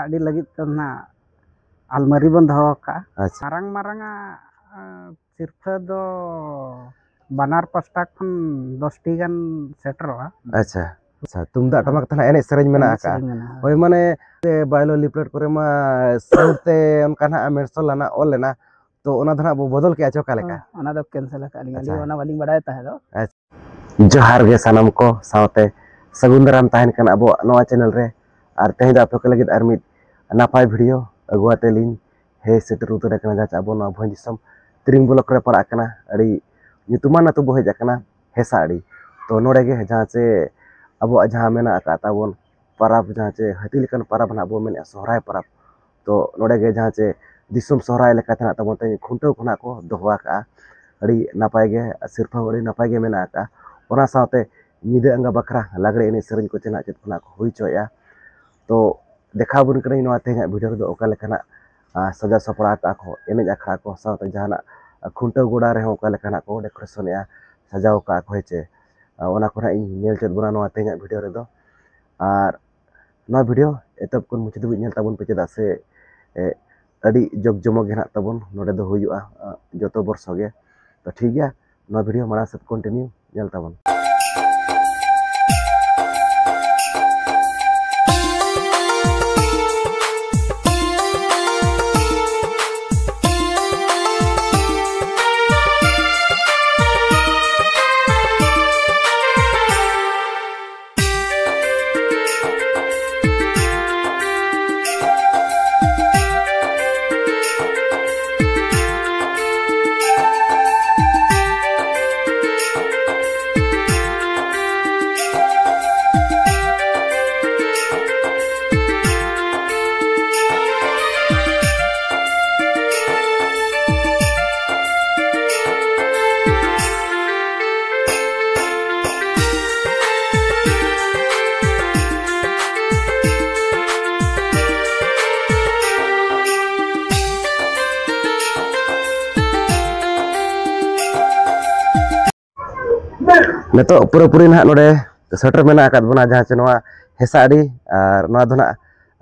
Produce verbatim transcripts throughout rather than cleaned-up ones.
ᱟᱹᱰᱤ ᱞᱟᱹᱜᱤᱫ ᱛᱮ ᱱᱟᱜ ᱟᱞᱢᱟᱨᱤ ᱵᱚᱱ ᱫᱚᱦᱚ ᱟᱠᱟᱫᱼᱟ᱾ ᱟᱪᱪᱷᱟ᱾ ᱢᱟᱨᱟᱝ ᱢᱟᱨᱟᱝᱟᱜ ᱥᱤᱨᱯᱷᱟᱹ ᱫᱚ ᱵᱟᱱᱟᱨ ᱯᱟᱥᱴᱟ ᱠᱷᱚᱱ ᱫᱚᱥᱴᱤ ᱜᱟᱱ ᱥᱮᱴᱮᱨᱚᱜᱼᱟ᱾ ᱟᱪᱪᱷᱟ᱾ ᱟᱪᱪᱷᱟ, ᱛᱩᱢᱫᱟᱜ ᱴᱟᱢᱟᱠ ᱛᱮ ᱱᱟᱜ ᱮᱱᱮᱡ ᱥᱮᱨᱮᱧ ᱢᱮᱱᱟᱜ ᱮᱱᱮᱡ ᱟᱠᱟᱫᱼᱟ᱾ ᱥᱮᱨᱮᱧ ᱢᱮᱱᱟᱜᱼᱟ᱾ ᱦᱳᱭ, ᱢᱟᱱᱮ ᱵᱟᱭᱞᱳ ᱞᱤᱯᱞᱮᱴ ᱠᱚᱨᱮ ᱢᱟ ᱥᱩᱨ ᱛᱮ ᱚᱱᱠᱟ ᱱᱟᱜ ᱢᱮᱱᱥᱚᱱ ᱞᱟᱱᱟ ᱚᱞ ᱞᱮᱱᱟ, ᱛᱚ ᱚᱱᱟ ᱫᱚ ᱱᱟᱜ ᱵᱚ ᱵᱚᱫᱚᱞ ᱠᱮᱜᱼᱟ ᱪᱮ ᱚᱠᱟ ᱞᱮᱠᱟ? ᱦᱚᱸ, ᱚᱱᱟ ᱫᱚ ᱠᱮᱱᱥᱮᱞ ᱟᱠᱟᱫ ᱞᱤᱧ᱾ ᱟᱹᱞᱤᱧ ᱟᱪᱪᱷᱟ᱾ ᱚᱱᱟ ᱵᱟᱹᱞᱤᱧ ᱵᱟᱲᱟᱭ ᱛᱟᱦᱮᱸ ᱫᱚ᱾ ᱟᱪᱪᱷᱟ᱾ ᱡᱚᱦᱟᱨ ᱜᱮ ᱥᱟᱱᱟᱢ ᱠᱚ ᱥᱟᱶᱛᱮ ᱥᱟᱹᱜᱩᱱ ᱫᱟᱨᱟᱢ ᱛᱟᱦᱮᱱ ᱠᱟᱱᱟ ᱟᱵᱚᱣᱟᱜ ᱱᱚᱣᱟ ᱪᱮᱱᱮᱞ ᱨᱮ᱾ ᱟᱨ ᱛᱮᱦᱮᱧ ᱫᱚ ᱟᱯᱮ ᱠᱚ ᱞᱟᱹᱜᱤᱫ ᱟᱨ ᱢᱤᱫ ᱱᱟᱯᱟᱭ ᱵᱷᱤᱰᱤᱭᱳ ᱟᱹᱜᱩ ᱟᱛᱮ ᱞᱤᱧ ᱦᱮᱡ ᱥᱮᱴᱮᱨ ᱩᱛᱟᱹᱨ ᱟᱠᱟᱱᱟ, ᱡᱟᱦᱟᱸ ᱪᱮ ᱟᱵᱚ ᱱᱚᱣᱟ ᱵᱷᱚᱸᱡᱽ ᱫᱤᱥᱚᱢ ᱛᱤᱨᱤᱝ ᱵᱞᱚᱠ ᱨᱮ ᱯᱟᱲᱟᱜ ᱠᱟᱱᱟ᱾ ᱟᱹᱰᱤ ᱧᱩᱛᱩᱢᱟᱱ ᱟᱹᱛᱩ ᱵᱚ ᱦᱮᱡ ᱟᱠᱟᱱᱟ, ᱦᱮᱸᱥᱟᱜ ᱟᱹᱰᱤ᱾ ᱛᱚ ᱱᱚᱰᱮ ᱜᱮ ᱡᱟᱦᱟᱸ ᱪᱮ ᱟᱵᱚᱣᱟᱜ ᱡᱟᱦᱟᱸ ᱢᱮᱱᱟᱜ ᱟᱠᱟᱫ ᱛᱟᱵᱚᱱ ᱯᱟᱨᱟᱵᱽ, ᱡᱟᱦᱟᱸ ᱪᱮ ᱦᱟᱹᱛᱤ ᱞᱮᱠᱟᱱ ᱯᱟᱨᱟᱵᱽ ᱱᱟᱦᱟᱜ ᱵᱚ ᱢᱮᱱᱮᱫᱼᱟ ᱥᱚᱦᱨᱟᱭ ᱯᱟᱨᱟᱵᱽ, ᱛᱚ ᱱᱚᱰᱮ ᱜᱮ ᱡᱟᱦᱟᱸ ᱪᱮ ᱫᱤᱥᱚᱢ ᱥᱚᱦᱨᱟᱭ ᱞᱮᱠᱟᱛᱮ ᱱᱟᱜ ᱛᱟᱵᱚᱱ ᱛᱮᱦᱮᱧ ᱠᱷᱩᱱᱴᱟᱹᱣ ᱠᱷᱚᱱᱟᱜ ᱠᱚ ᱫᱚᱦᱚ ᱟᱠᱟᱫᱼᱟ᱾ ᱟᱹᱰᱤ ᱱᱟᱯᱟᱭ ᱜᱮ, ᱥᱤᱨᱯᱟᱹ ᱦᱚᱸ ᱟᱹᱰᱤ ᱱᱟᱯᱟᱭ ᱜᱮ ᱢᱮᱱᱟᱜ ᱟᱠᱟᱫᱼᱟ᱾ ᱚᱱᱟ ᱥᱟᱶᱛᱮ ᱧᱤᱫᱟᱹ ᱟᱸᱜᱟ ᱵᱟᱠᱷᱨᱟ ᱞᱟᱜᱽᱲᱮ ᱮᱱᱮᱡ ᱥᱮᱨᱮᱧ ᱠᱚ ᱪᱮ ᱱᱟᱜ ᱪᱮᱫ ᱠᱷᱚᱱᱟᱜ ᱠᱚ ᱦᱩᱭ ᱦᱚᱪᱚᱭᱮᱫᱼᱟ᱾ ᱛᱚ ᱫᱮᱠᱷᱟᱣ ᱟᱵᱚᱱ ᱠᱟᱹᱱᱟᱹᱧ ᱱᱚᱣᱟ ᱛᱮᱦᱮᱧᱟᱜ ᱵᱷᱤᱰᱤᱭᱳ ᱨᱮᱫᱚ ᱚᱠᱟ ᱞᱮᱠᱟᱱᱟᱜ, ᱟᱸ, ᱥᱟᱡᱟᱣ ᱥᱟᱯᱲᱟᱣ ᱟᱠᱟᱫᱼᱟ ᱠᱚ, ᱮᱱᱮᱡ ᱟᱠᱷᱲᱟ ᱠᱚ ᱥᱟᱶᱛᱮ ᱡᱟᱦᱟᱱᱟᱜ ᱠᱷᱩᱱᱴᱟᱹᱣ ᱜᱚᱰᱟ ᱨᱮᱦᱚᱸ ᱚᱠᱟ ᱞᱮᱠᱟᱱᱟᱜ ᱠᱚ ᱰᱮᱠᱳᱨᱮᱥᱚᱱᱮᱫᱼᱟ, ᱥᱟᱡᱟᱣ ᱟᱠᱟᱫᱼᱟ ᱠᱚ, ᱦᱮᱸ ᱪᱮ᱾ ᱟᱸ, ᱚᱱᱟ ᱠᱚ ᱱᱟᱜ ᱤᱧ ᱧᱮᱞ ᱦᱚᱪᱚᱭᱮᱫ ᱵᱚᱱᱟ ᱱᱚᱣᱟ ᱛᱮᱦᱮᱧᱟᱜ ᱵᱷᱤᱰᱤᱭᱳ ᱨᱮᱫᱚ᱾ ᱟᱨ ᱱᱚᱣᱟ ᱵᱷᱤᱰᱤᱭᱳ ᱮᱛᱚᱦᱚᱵ ᱠᱷᱚᱱ ᱢᱩᱪᱟᱹᱫ ᱫᱷᱟᱹᱵᱤᱡ ᱧᱮᱞ ᱛᱟᱵᱚᱱ ᱯᱮ, ᱪᱮᱫᱟᱜ ᱥᱮ, ᱮ, ᱟᱹᱰᱤ ᱡᱚᱠ ᱡᱚᱢᱚᱠ ᱜᱮ ᱱᱟᱜ ᱛᱟᱵᱚᱱ ᱱᱚᱰᱮ ᱫᱚ ᱦᱩᱭᱩᱜᱼᱟ, ᱟ, ᱡᱚᱛᱚ ᱵᱚᱨᱥᱚ ᱜᱮ᱾ ᱛᱚ ᱴᱷᱤᱠ ᱜᱮᱭᱟ, ᱱᱚᱣᱟ ᱵᱷᱤᱰᱤᱭᱳ ᱢᱟᱲᱟᱝ ᱥᱮᱫ ᱠᱚᱱᱴᱤᱱᱤᱭᱩ ᱧᱮᱞ ᱛᱟᱵᱚᱱ᱾ ᱱᱤᱛᱚᱜ ᱯᱩᱨᱟᱹᱯᱩᱨᱤ ᱱᱟᱦᱟᱜ ᱱᱚᱰᱮ ᱥᱮᱴᱮᱨ ᱢᱮᱱᱟᱜ ᱟᱠᱟᱫ ᱵᱚᱱᱟ, ᱡᱟᱦᱟᱸ ᱪᱮ ᱱᱚᱣᱟ ᱦᱮᱸᱥᱟᱜ ᱟᱹᱰᱤ, ᱟᱨ ᱱᱚᱣᱟ ᱫᱚ ᱱᱟᱦᱟᱜ,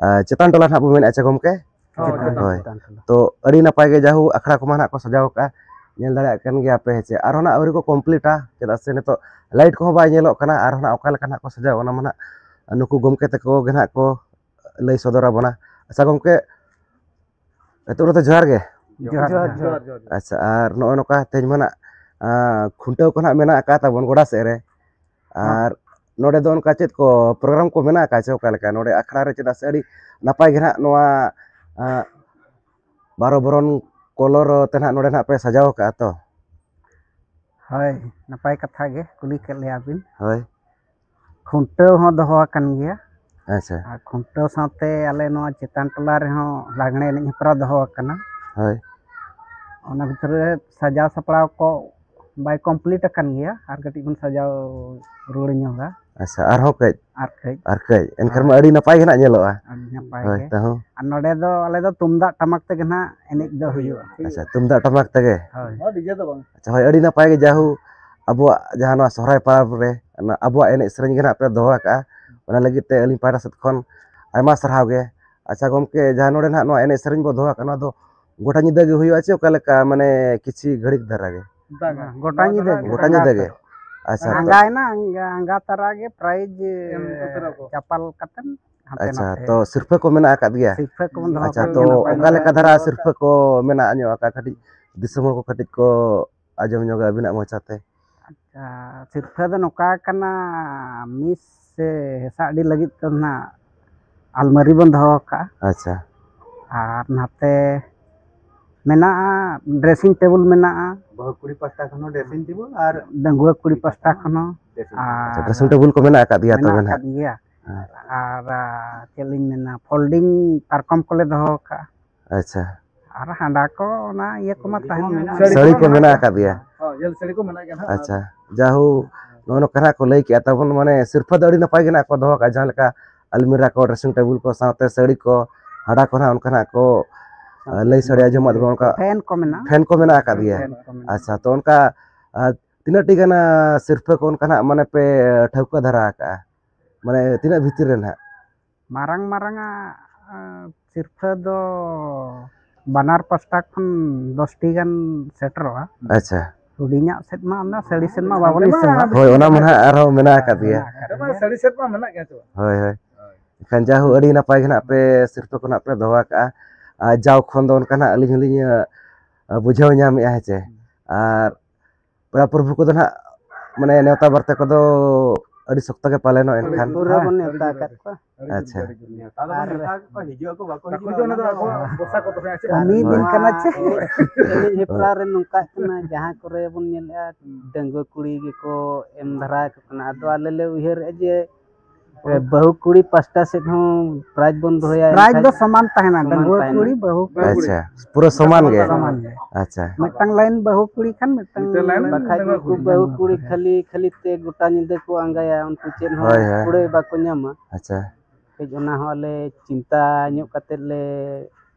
ᱟᱨ ᱪᱮᱛᱟᱱ ᱴᱚᱞᱟ ᱱᱟᱦᱟᱜ ᱵᱚ ᱢᱮᱱᱮᱫᱼᱟ, ᱪᱮ ᱜᱚᱢᱠᱮ? ᱦᱳᱭ, ᱪᱮᱛᱟᱱ ᱦᱳᱭ᱾ ᱴᱚᱞᱟ᱾ ᱛᱚ ᱟᱹᱰᱤ ᱱᱟᱯᱟᱭ ᱜᱮ, ᱡᱟᱦᱳ ᱟᱠᱷᱲᱟ ᱠᱚᱢᱟ ᱱᱟᱦᱟᱜ ᱠᱚ ᱥᱟᱡᱟᱣ ᱟᱠᱟᱫᱼᱟ, ᱧᱮᱞ ᱫᱟᱲᱮᱭᱟᱜ ᱠᱟᱱ ᱜᱮᱭᱟ ᱯᱮ, ᱦᱮᱸ ᱪᱮ? ᱟᱨᱦᱚᱸ ᱱᱟᱦᱟᱜ ᱟᱹᱣᱨᱤ ᱠᱚ ᱠᱚᱢᱯᱞᱤᱴᱟ, ᱪᱮᱫᱟᱜ ᱥᱮ ᱱᱤᱛᱚᱜ ᱞᱟᱭᱤᱴ ᱠᱚᱦᱚᱸ ᱵᱟᱭ ᱧᱮᱞᱚᱜ ᱠᱟᱱᱟ᱾ ᱟᱨᱦᱚᱸ ᱱᱟᱦᱟᱜ ᱚᱠᱟ ᱞᱮᱠᱟ ᱱᱟᱦᱟᱜ ᱠᱚ ᱥᱟᱡᱟᱣᱟ, ᱚᱱᱟ ᱢᱟ ᱱᱟᱦᱟᱜ ᱱᱩᱠᱩ ᱜᱚᱢᱠᱮ ᱛᱟᱠᱚ ᱜᱮ ᱱᱟᱦᱟᱜ ᱠᱚ ᱞᱟᱹᱭ ᱥᱚᱫᱚᱨ ᱟᱵᱚᱱᱟ᱾ ᱟᱪᱪᱷᱟ ᱜᱚᱢᱠᱮ, ᱮᱛᱚᱦᱚᱵ ᱨᱮᱫᱚ ᱡᱚᱦᱟᱨ ᱜᱮ᱾ ᱡᱚᱦᱟᱨ, ᱡᱚᱦᱟᱨ, ᱡᱚᱦᱟᱨ᱾ ᱡᱚᱦᱟᱨ, ᱡᱚᱦᱟᱨ, ᱡᱚᱦᱟᱨ᱾ ᱟᱪᱪᱷᱟ, ᱟᱨ ᱱᱚᱜᱼᱚᱭ ᱱᱚᱝᱠᱟ ᱛᱮᱦᱮᱧ ᱢᱟ ᱱᱟᱜ, ᱟᱸ, ᱠᱷᱩᱱᱴᱟᱹᱣ ᱠᱚ ᱱᱟᱜ ᱢᱮᱱᱟᱜ ᱟᱠᱟᱫ ᱛᱟᱵᱚᱱ ᱜᱚᱰᱟ ᱥᱮᱫ ᱨᱮ᱾ ᱦᱚᱸ᱾ ᱟᱨ ᱱᱚᱰᱮ ᱫᱚ ᱚᱱᱠᱟ ᱪᱮᱫ ᱠᱚ ᱯᱨᱳᱜᱨᱟᱢ ᱠᱚ ᱢᱮᱱᱟᱜ ᱟᱠᱟᱫ ᱪᱮ ᱚᱠᱟ ᱞᱮᱠᱟ ᱱᱚᱰᱮ ᱟᱠᱷᱲᱟ ᱨᱮ? ᱪᱮᱫᱟᱜ ᱥᱮ ᱟᱹᱰᱤ ᱱᱟᱯᱟᱭ ᱜᱮ ᱱᱟᱜ ᱱᱚᱣᱟ, ᱟᱸ, ᱵᱟᱨᱚ ᱵᱚᱨᱚᱱ ᱠᱚᱞᱚᱨ ᱛᱮ ᱱᱟᱜ ᱱᱚᱰᱮ ᱱᱟᱜ ᱯᱮ ᱥᱟᱡᱟᱣ ᱟᱠᱟᱫᱼᱟ ᱛᱚ? ᱦᱳᱭ, ᱱᱟᱯᱟᱭ ᱠᱟᱛᱷᱟ ᱜᱮ ᱠᱩᱞᱤ ᱠᱮᱫ ᱞᱮᱭᱟ ᱵᱤᱱ᱾ ᱦᱳᱭ᱾ ᱠᱷᱩᱱᱴᱟᱹᱣ ᱦᱚᱸ ᱫᱚᱦᱚ ᱟᱠᱟᱱ ᱜᱮᱭᱟ᱾ ᱟᱪᱪᱷᱟ᱾ ᱟᱨ ᱠᱷᱩᱱᱴᱟᱹᱣ ᱥᱟᱶᱛᱮ ᱟᱞᱮ ᱱᱚᱣᱟ ᱪᱮᱛᱟᱱ ᱴᱚᱞᱟ ᱨᱮᱦᱚᱸ ᱞᱟᱜᱽᱬᱮ ᱮᱱᱮᱡ ᱦᱮᱯᱨᱟᱣ ᱫᱚᱦᱚ ᱟᱠᱟᱱᱟ᱾ ᱦᱳᱭ᱾ ᱚᱱᱟ ᱵᱷᱤᱛᱨᱤ ᱨᱮ ᱥᱟᱡᱟᱣ ᱥᱟᱯᱲᱟᱣ ᱠᱚ ᱵᱟᱭ ᱠᱚᱢᱯᱞᱤᱴ ᱟᱠᱟᱱ ᱜᱮᱭᱟ, ᱟᱨ ᱠᱟᱹᱴᱤᱡ ᱵᱚᱱ ᱥᱟᱡᱟᱣ ᱨᱩᱣᱟᱹᱲ ᱧᱚᱜᱟ᱾ ᱟᱪᱪᱷᱟ, ᱟᱨᱦᱚᱸ ᱠᱟᱹᱡ? ᱟᱨ ᱠᱟᱹᱡ᱾ ᱟᱨ ᱠᱟᱹᱡ, ᱮᱱᱠᱷᱟᱱ ᱢᱟ ᱦᱳᱭ᱾ ᱟᱹᱰᱤ ᱱᱟᱯᱟᱭ ᱜᱮ ᱱᱟᱜ ᱧᱮᱞᱚᱜᱼᱟ᱾ ᱟᱹᱰᱤ ᱱᱟᱯᱟᱭ ᱦᱳᱭ, ᱜᱮ᱾ ᱛᱟᱦᱚᱸ᱾ ᱟᱨ ᱱᱚᱰᱮ ᱫᱚ ᱟᱞᱮ ᱫᱚ ᱛᱩᱢᱫᱟᱜ ᱴᱟᱢᱟᱠ ᱛᱮᱜᱮ ᱱᱟᱜ ᱮᱱᱮᱡ ᱫᱚ ᱦᱩᱭᱩᱜᱼᱟ᱾ ᱟᱪᱪᱷᱟ, ᱛᱩᱢᱫᱟᱜ ᱴᱟᱢᱟᱠ ᱛᱮᱜᱮ? ᱦᱳᱭ᱾ ᱦᱚᱸ, ᱰᱤᱡᱮ ᱫᱚ ᱵᱟᱝ᱾ ᱟᱪᱪᱷᱟ, ᱦᱳᱭ, ᱟᱹᱰᱤ ᱱᱟᱯᱟᱭ ᱜᱮ, ᱡᱟᱦᱳ ᱟᱵᱚᱣᱟᱜ ᱡᱟᱦᱟᱸ ᱱᱚᱣᱟ ᱥᱚᱦᱨᱟᱭ ᱯᱚᱨᱚᱵᱽ ᱨᱮ ᱚᱱᱟ ᱟᱵᱚᱣᱟᱜ ᱮᱱᱮᱡ ᱥᱮᱨᱮᱧ ᱜᱮ ᱱᱟᱜ ᱯᱮ ᱫᱚᱦᱚ ᱟᱠᱟᱫᱼᱟ, ᱚᱱᱟ ᱞᱟᱹᱜᱤᱫ ᱛᱮ ᱟᱹᱞᱤᱧ ᱯᱟᱦᱴᱟ ᱥᱮᱫ ᱠᱷᱚᱱ ᱟᱭᱢᱟ ᱥᱟᱨᱦᱟᱣ ᱜᱮ᱾ ᱟᱪᱪᱷᱟ ᱜᱚᱢᱠᱮ, ᱡᱟᱦᱟᱸ ᱱᱚᱰᱮ ᱱᱟᱜ ᱱᱚᱣᱟ ᱮᱱᱮᱡ ᱥᱮᱨᱮᱧ ᱵᱚ ᱫᱚᱦᱚ ᱟᱠᱟᱫᱼᱟ, ᱱᱚᱣᱟ ᱫᱚ ᱜᱚᱴᱟ ᱧᱤᱫᱟᱹ ᱜᱮ ᱦᱩᱭᱩᱜᱼᱟ ᱪᱮ ᱚᱠᱟ ᱞᱮᱠᱟ, ᱢᱟᱱᱮ ᱠᱤᱪᱷᱤ ᱜᱷᱟᱹᱲᱤᱠ ᱫᱷᱟᱨᱟ ᱜᱮ? ᱵᱟᱝᱟ, ᱜᱚᱴᱟ ᱧᱤᱫᱟᱹ ᱜᱮ᱾ ᱜᱚᱴᱟ ᱧᱤᱫᱟᱹ ᱜᱮ? ᱟᱪᱪᱷᱟ, ᱛᱚ ᱟᱸᱜᱟᱭᱮᱱᱟ, ᱟᱸᱜᱟ, ᱟᱸᱜᱟ ᱛᱟᱨᱟ ᱜᱮ ᱯᱨᱟᱭᱤᱡᱽ ᱮᱢ ᱩᱛᱟᱹᱨᱟ ᱠᱚ᱾ ᱪᱟᱯᱟᱞ ᱠᱟᱛᱮᱱ ᱦᱟᱱᱛᱮ ᱟᱪᱪᱷᱟ, ᱱᱟᱛᱮ᱾ ᱛᱚ ᱥᱤᱨᱯᱷᱟᱹ ᱠᱚ ᱢᱮᱱᱟᱜ ᱟᱠᱟᱫ ᱜᱮᱭᱟ? ᱥᱤᱨᱯᱷᱟᱹ ᱠᱚᱵᱚᱱ ᱫᱚᱦᱚ ᱟᱪᱪᱷᱟ, ᱠᱟᱜ ᱛᱚ ᱜᱮᱭᱟ, ᱱᱟᱯᱟᱭ ᱚᱠᱟ ᱱᱟᱯᱟᱭ᱾ ᱞᱮᱠᱟ ᱫᱷᱟᱨᱟ ᱥᱤᱨᱯᱷᱟᱹ ᱠᱚ ᱢᱮᱱᱟᱜ ᱧᱚᱜ ᱟᱠᱟᱫ, ᱠᱟᱹᱴᱤᱡ ᱫᱤᱥᱚᱢ ᱦᱚᱲ ᱠᱚ ᱠᱟᱹᱴᱤᱡ ᱠᱚ ᱟᱸᱡᱚᱢ ᱧᱚᱜᱟ ᱟᱹᱵᱤᱱᱟᱜ ᱢᱚᱪᱟᱛᱮ? ᱟᱪᱪᱷᱟ, ᱥᱤᱨᱯᱷᱟᱹ ᱫᱚ ᱱᱚᱝᱠᱟ ᱠᱟᱱᱟ, ᱢᱤᱥ ᱥᱮ ᱦᱮᱸᱥᱟᱜ ᱰᱤ ᱞᱟᱹᱜᱤᱫ ᱛᱮ ᱱᱟᱜ ᱟᱞᱢᱟᱨᱤ ᱵᱚᱱ ᱫᱚᱦᱚ ᱟᱠᱟᱫᱼᱟ᱾ ᱟᱪᱪᱷᱟ᱾ ᱟᱨ ᱱᱟᱛᱮ ᱢᱮᱱᱟᱜᱼᱟ, ᱰᱨᱮᱥᱤᱝ ᱴᱮᱵᱩᱞ ᱢᱮᱱᱟᱜᱼᱟ᱾ ᱵᱟᱹᱦᱩ ᱠᱩᱲᱤ ᱯᱟᱥᱴᱟ ᱠᱷᱚᱱ ᱦᱚᱸ ᱰᱨᱮᱥᱤᱝ ᱴᱮᱵᱩᱞ ᱟᱨ ᱰᱟᱺᱜᱩᱣᱟᱹ ᱠᱩᱲᱤ ᱯᱟᱥᱴᱟ ᱠᱷᱚᱱ ᱦᱚᱸ᱾ Dressing table. ᱟᱨ ᱟᱪᱪᱷᱟ, ᱰᱨᱮᱥᱤᱝ ᱴᱮᱵᱩᱞ ᱠᱚ ᱢᱮᱱᱟᱜ ᱟᱠᱟᱫ ᱜᱮᱭᱟ ᱛᱚᱵᱮ ᱢᱮᱱᱟᱜ ᱱᱟᱜ? ᱟᱠᱟᱫ ᱜᱮᱭᱟ᱾ ᱦᱮᱸ᱾ ᱟᱨ, ᱟᱨ, ᱪᱮᱫ ᱞᱤᱧ ᱢᱮᱱᱟ, ᱯᱷᱳᱞᱰᱤᱝ ᱯᱟᱨᱠᱚᱢ ᱠᱚᱞᱮ ᱫᱚᱦᱚ ᱟᱠᱟᱫᱼᱟ᱾ ᱟᱪᱪᱷᱟ᱾ ᱟᱨ ᱦᱟᱸᱰᱟ ᱠᱚ, ᱚᱱᱟ ᱤᱭᱟᱹ ᱠᱚᱢᱟ ᱛᱟᱦᱮᱱ ᱜᱮ᱾ ᱥᱟᱹᱲᱤ ᱠᱚ ᱢᱮᱱᱟᱜ ᱟᱠᱟᱫ ᱜᱮᱭᱟ? ᱦᱳᱭ, ᱡᱷᱟᱹᱞ ᱥᱟᱹᱲᱤ ᱠᱚ ᱢᱮᱱᱟᱜ ᱜᱮᱭᱟ ᱱᱟᱦᱟᱜ᱾ ᱟᱪᱪᱷᱟ, ᱡᱟᱦᱳ, ᱱᱚᱜᱼᱚ ᱱᱚᱝᱠᱟ ᱱᱟᱜ ᱠᱚ ᱞᱟᱹᱭ ᱠᱮᱜᱼᱟ ᱛᱟᱵᱚᱱ, ᱢᱟᱱᱮ ᱥᱤᱨᱯᱷᱟᱹ ᱫᱚ ᱟᱹᱰᱤ ᱱᱟᱯᱟᱭ ᱜᱮ ᱱᱟᱜ ᱠᱚ ᱫᱚᱦᱚ ᱠᱟᱜᱼᱟ, ᱡᱟᱦᱟᱸ ᱞᱮᱠᱟ ᱟᱞᱢᱤᱨᱟ ᱠᱚ, ᱰᱨᱮᱥᱤᱝ ᱴᱮᱵᱩᱞ ᱠᱚ, ᱥᱟᱶᱛᱮ ᱥᱟᱹᱲᱤ ᱠᱚ, ᱦᱟᱸᱰᱟ ᱠᱚ ᱱᱟᱜ ᱚᱱᱠᱟ ᱱᱟᱜ ᱠᱚ, ᱥᱟᱶᱛᱮ ᱞᱟᱹᱭ ᱥᱟᱰᱮ ᱟᱸᱡᱚᱢᱟᱫ ᱵᱚᱱᱟ, ᱚᱱᱠᱟ ᱯᱷᱮᱱ ᱠᱚ ᱢᱮᱱᱟᱜᱼᱟ᱾ ᱯᱷᱮᱱ ᱠᱚ ᱢᱮᱱᱟᱜ ᱟᱠᱟᱫ ᱜᱮᱭᱟ? ᱯᱷᱮᱱ ᱠᱚ ᱢᱮᱱᱟᱜᱼᱟ᱾ ᱟᱪᱪᱷᱟ, ᱛᱚ ᱚᱱᱠᱟ, ᱟᱨ ᱛᱤᱱᱟᱹᱜ ᱴᱤ ᱜᱟᱱ, ᱟᱨ ᱥᱤᱨᱯᱷᱟᱹ ᱠᱚ ᱚᱱᱠᱟ ᱱᱟᱜ ᱢᱟᱱᱮ ᱯᱮ ᱴᱷᱟᱹᱣᱠᱟᱹ ᱫᱷᱟᱨᱟ ᱟᱠᱟᱜᱼᱟ? ᱢᱟᱱᱮ ᱛᱤᱱᱟᱹᱜ ᱵᱷᱤᱛᱤᱨ ᱨᱮ ᱱᱟᱜ? ᱢᱟᱨᱟᱝ ᱢᱟᱨᱟᱝ ᱟᱜ ᱥᱤᱨᱯᱷᱟᱹ ᱫᱚ ᱵᱟᱱᱟᱨ ᱯᱟᱥᱴᱟ ᱠᱷᱚᱱ ᱫᱚᱥᱴᱤ ᱜᱟᱱ ᱥᱮᱴᱮᱨᱚᱜᱼᱟ᱾ ᱟᱪᱪᱷᱟ᱾ ᱦᱩᱰᱤᱧᱟᱜ ᱥᱮᱫ ᱢᱟ ᱚᱱᱟ ᱥᱟᱹᱲᱤ ᱥᱮᱫ ᱢᱟ ᱵᱟᱵᱚᱱ ᱦᱤᱥᱟᱹᱵᱟ᱾ ᱦᱳᱭ, ᱚᱱᱟ ᱢᱟ ᱱᱟᱦᱟᱜ ᱟᱨᱦᱚᱸ ᱢᱮᱱᱟᱜ ᱟᱠᱟᱫ ᱜᱮᱭᱟ᱾ ᱢᱮᱱᱟᱜ ᱟᱠᱟᱫ ᱜᱮᱭᱟ᱾ ᱥᱟᱹᱲᱤ ᱥᱮᱫ ᱢᱟ ᱢᱮᱱᱟᱜ ᱜᱮᱭᱟ ᱪᱮ ᱵᱟᱝ? ᱦᱳᱭ, ᱦᱳᱭ᱾ ᱮᱱᱠᱷᱟᱱ ᱡᱟᱭᱦᱳᱠ, ᱟᱹᱰᱤ ᱱᱟᱯᱟᱭ ᱜᱮ ᱱᱟᱦᱟᱜ ᱯᱮ ᱥᱤᱨᱯᱷᱟᱹ ᱠᱚ ᱱᱟᱦᱟᱜ ᱯᱮ ᱫᱚᱦᱚ ᱟᱠᱟᱜᱼᱟ᱾ ᱟᱨ ᱡᱟᱣ ᱠᱷᱚᱱ ᱫᱚ ᱚᱱᱠᱟ ᱱᱟᱦᱟᱜ ᱟᱹᱞᱤᱧ ᱦᱚᱸᱞᱤᱧ, ᱟᱸ, ᱵᱩᱡᱷᱟᱹᱣ ᱧᱟᱢᱮᱜᱼᱟ, ᱦᱮᱸ ᱪᱮ? ᱟᱨ ᱯᱮᱲᱟ ᱯᱨᱚᱵᱷᱩ ᱠᱚᱫᱚ ᱱᱟᱦᱟᱜ, ᱢᱟᱱᱮ, ᱱᱮᱣᱛᱟ ᱵᱟᱨᱛᱮ ᱠᱚᱫᱚ ᱟᱹᱰᱤ ᱥᱚᱠᱛᱚ ᱜᱮ ᱯᱟᱞᱮᱱᱚᱜ ᱮᱱᱠᱷᱟᱱ᱾ ᱯᱩᱨᱟᱹ ᱵᱚᱱ ᱱᱮᱣᱛᱟ ᱟᱠᱟᱫ ᱠᱚᱣᱟ᱾ ᱟᱪᱪᱷᱟ᱾ ᱱᱮᱣᱛᱟ ᱫᱚ ᱟᱨ ᱱᱮᱣᱛᱟ ᱟᱠᱟᱫ ᱠᱚᱣᱟ, ᱦᱤᱡᱩᱜ ᱟᱠᱚ ᱵᱟᱠᱚ ᱵᱟᱠᱚ ᱦᱤᱡᱩᱜᱼᱟ, ᱦᱤᱡᱩᱜᱼᱟ, ᱚᱱᱟ ᱫᱚ ᱟᱵᱚᱣᱟᱜ ᱵᱚᱨᱥᱟ ᱠᱚ ᱫᱚᱦᱚᱭᱟ ᱥᱮ ᱵᱟᱝ? ᱠᱟᱹᱢᱤ ᱫᱤᱱ ᱠᱟᱱᱟ ᱪᱮ? ᱱᱚᱣᱟ ᱮᱱᱮᱡ, ᱮᱱᱮᱡ ᱦᱮᱯᱨᱟᱣ ᱨᱮ ᱱᱚᱝᱠᱟᱜ ᱠᱟᱱᱟ, ᱡᱟᱦᱟᱸ ᱠᱚᱨᱮ ᱵᱚᱱ ᱧᱮᱞᱮᱜᱼᱟ, ᱰᱟᱺᱜᱩᱣᱟᱹ ᱠᱩᱲᱤ ᱜᱮᱠᱚ ᱮᱢ ᱫᱷᱟᱨᱟ ᱟᱠᱚ ᱠᱟᱱᱟ᱾ ᱟᱫᱚ ᱟᱞᱮ ᱞᱮ ᱩᱭᱦᱟᱹᱨᱮᱜᱼᱟ ᱡᱮ ᱵᱟᱹᱦᱩ ᱠᱩᱲᱤ ᱯᱟᱥᱴᱟ ᱥᱮᱫ ᱦᱚᱸ prize ᱵᱚᱱ ᱫᱚᱦᱚᱭᱟ, prize ᱮᱱᱠᱷᱟᱱ ᱫᱚ ᱥᱚᱢᱟᱱ ᱛᱟᱦᱮᱱᱟ, ᱥᱚᱢᱟᱱ ᱰᱟᱺᱜᱩᱣᱟᱹ ᱛᱟᱦᱮᱱᱟ᱾ ᱠᱩᱲᱤ, ᱵᱟᱹᱦᱩ ᱠᱩᱲᱤ᱾ ᱟᱪᱪᱷᱟ, ᱯᱩᱨᱟᱹ ᱥᱚᱢᱟᱱ ᱜᱮ? ᱥᱚᱢᱟᱱ ᱜᱮ᱾ ᱟᱪᱪᱷᱟ᱾ ᱢᱤᱫᱴᱟᱝ line ᱵᱟᱹᱦᱩ ᱠᱩᱲᱤ ᱠᱷᱟᱱ ᱢᱤᱫᱴᱟᱝ ᱢᱤᱫᱴᱟᱝ line line ᱵᱟᱠᱷᱟᱡ ᱰᱟᱺᱜᱩᱣᱟᱹ ᱩᱱᱠᱩ ᱠᱩᱲᱤ᱾ ᱵᱟᱹᱦᱩ ᱠᱩᱲᱤ ᱠᱷᱟᱹᱞᱤ, ᱠᱷᱟᱹᱞᱤ ᱛᱮ ᱜᱚᱴᱟ ᱧᱤᱫᱟᱹ ᱠᱚ ᱟᱸᱜᱟᱭᱟ, ᱩᱱᱠᱩ ᱪᱮᱫ ᱦᱚᱸ ᱦᱳᱭ, ᱦᱳᱭ᱾ ᱠᱩᱲᱟᱹᱭ ᱵᱟᱠᱚ ᱧᱟᱢᱟ᱾ ᱟᱪᱪᱷᱟ᱾ ᱠᱟᱹᱡ ᱚᱱᱟ ᱦᱚᱸ ᱟᱞᱮ ᱪᱤᱱᱛᱟ ᱧᱚᱜ ᱠᱟᱛᱮᱫ ᱞᱮ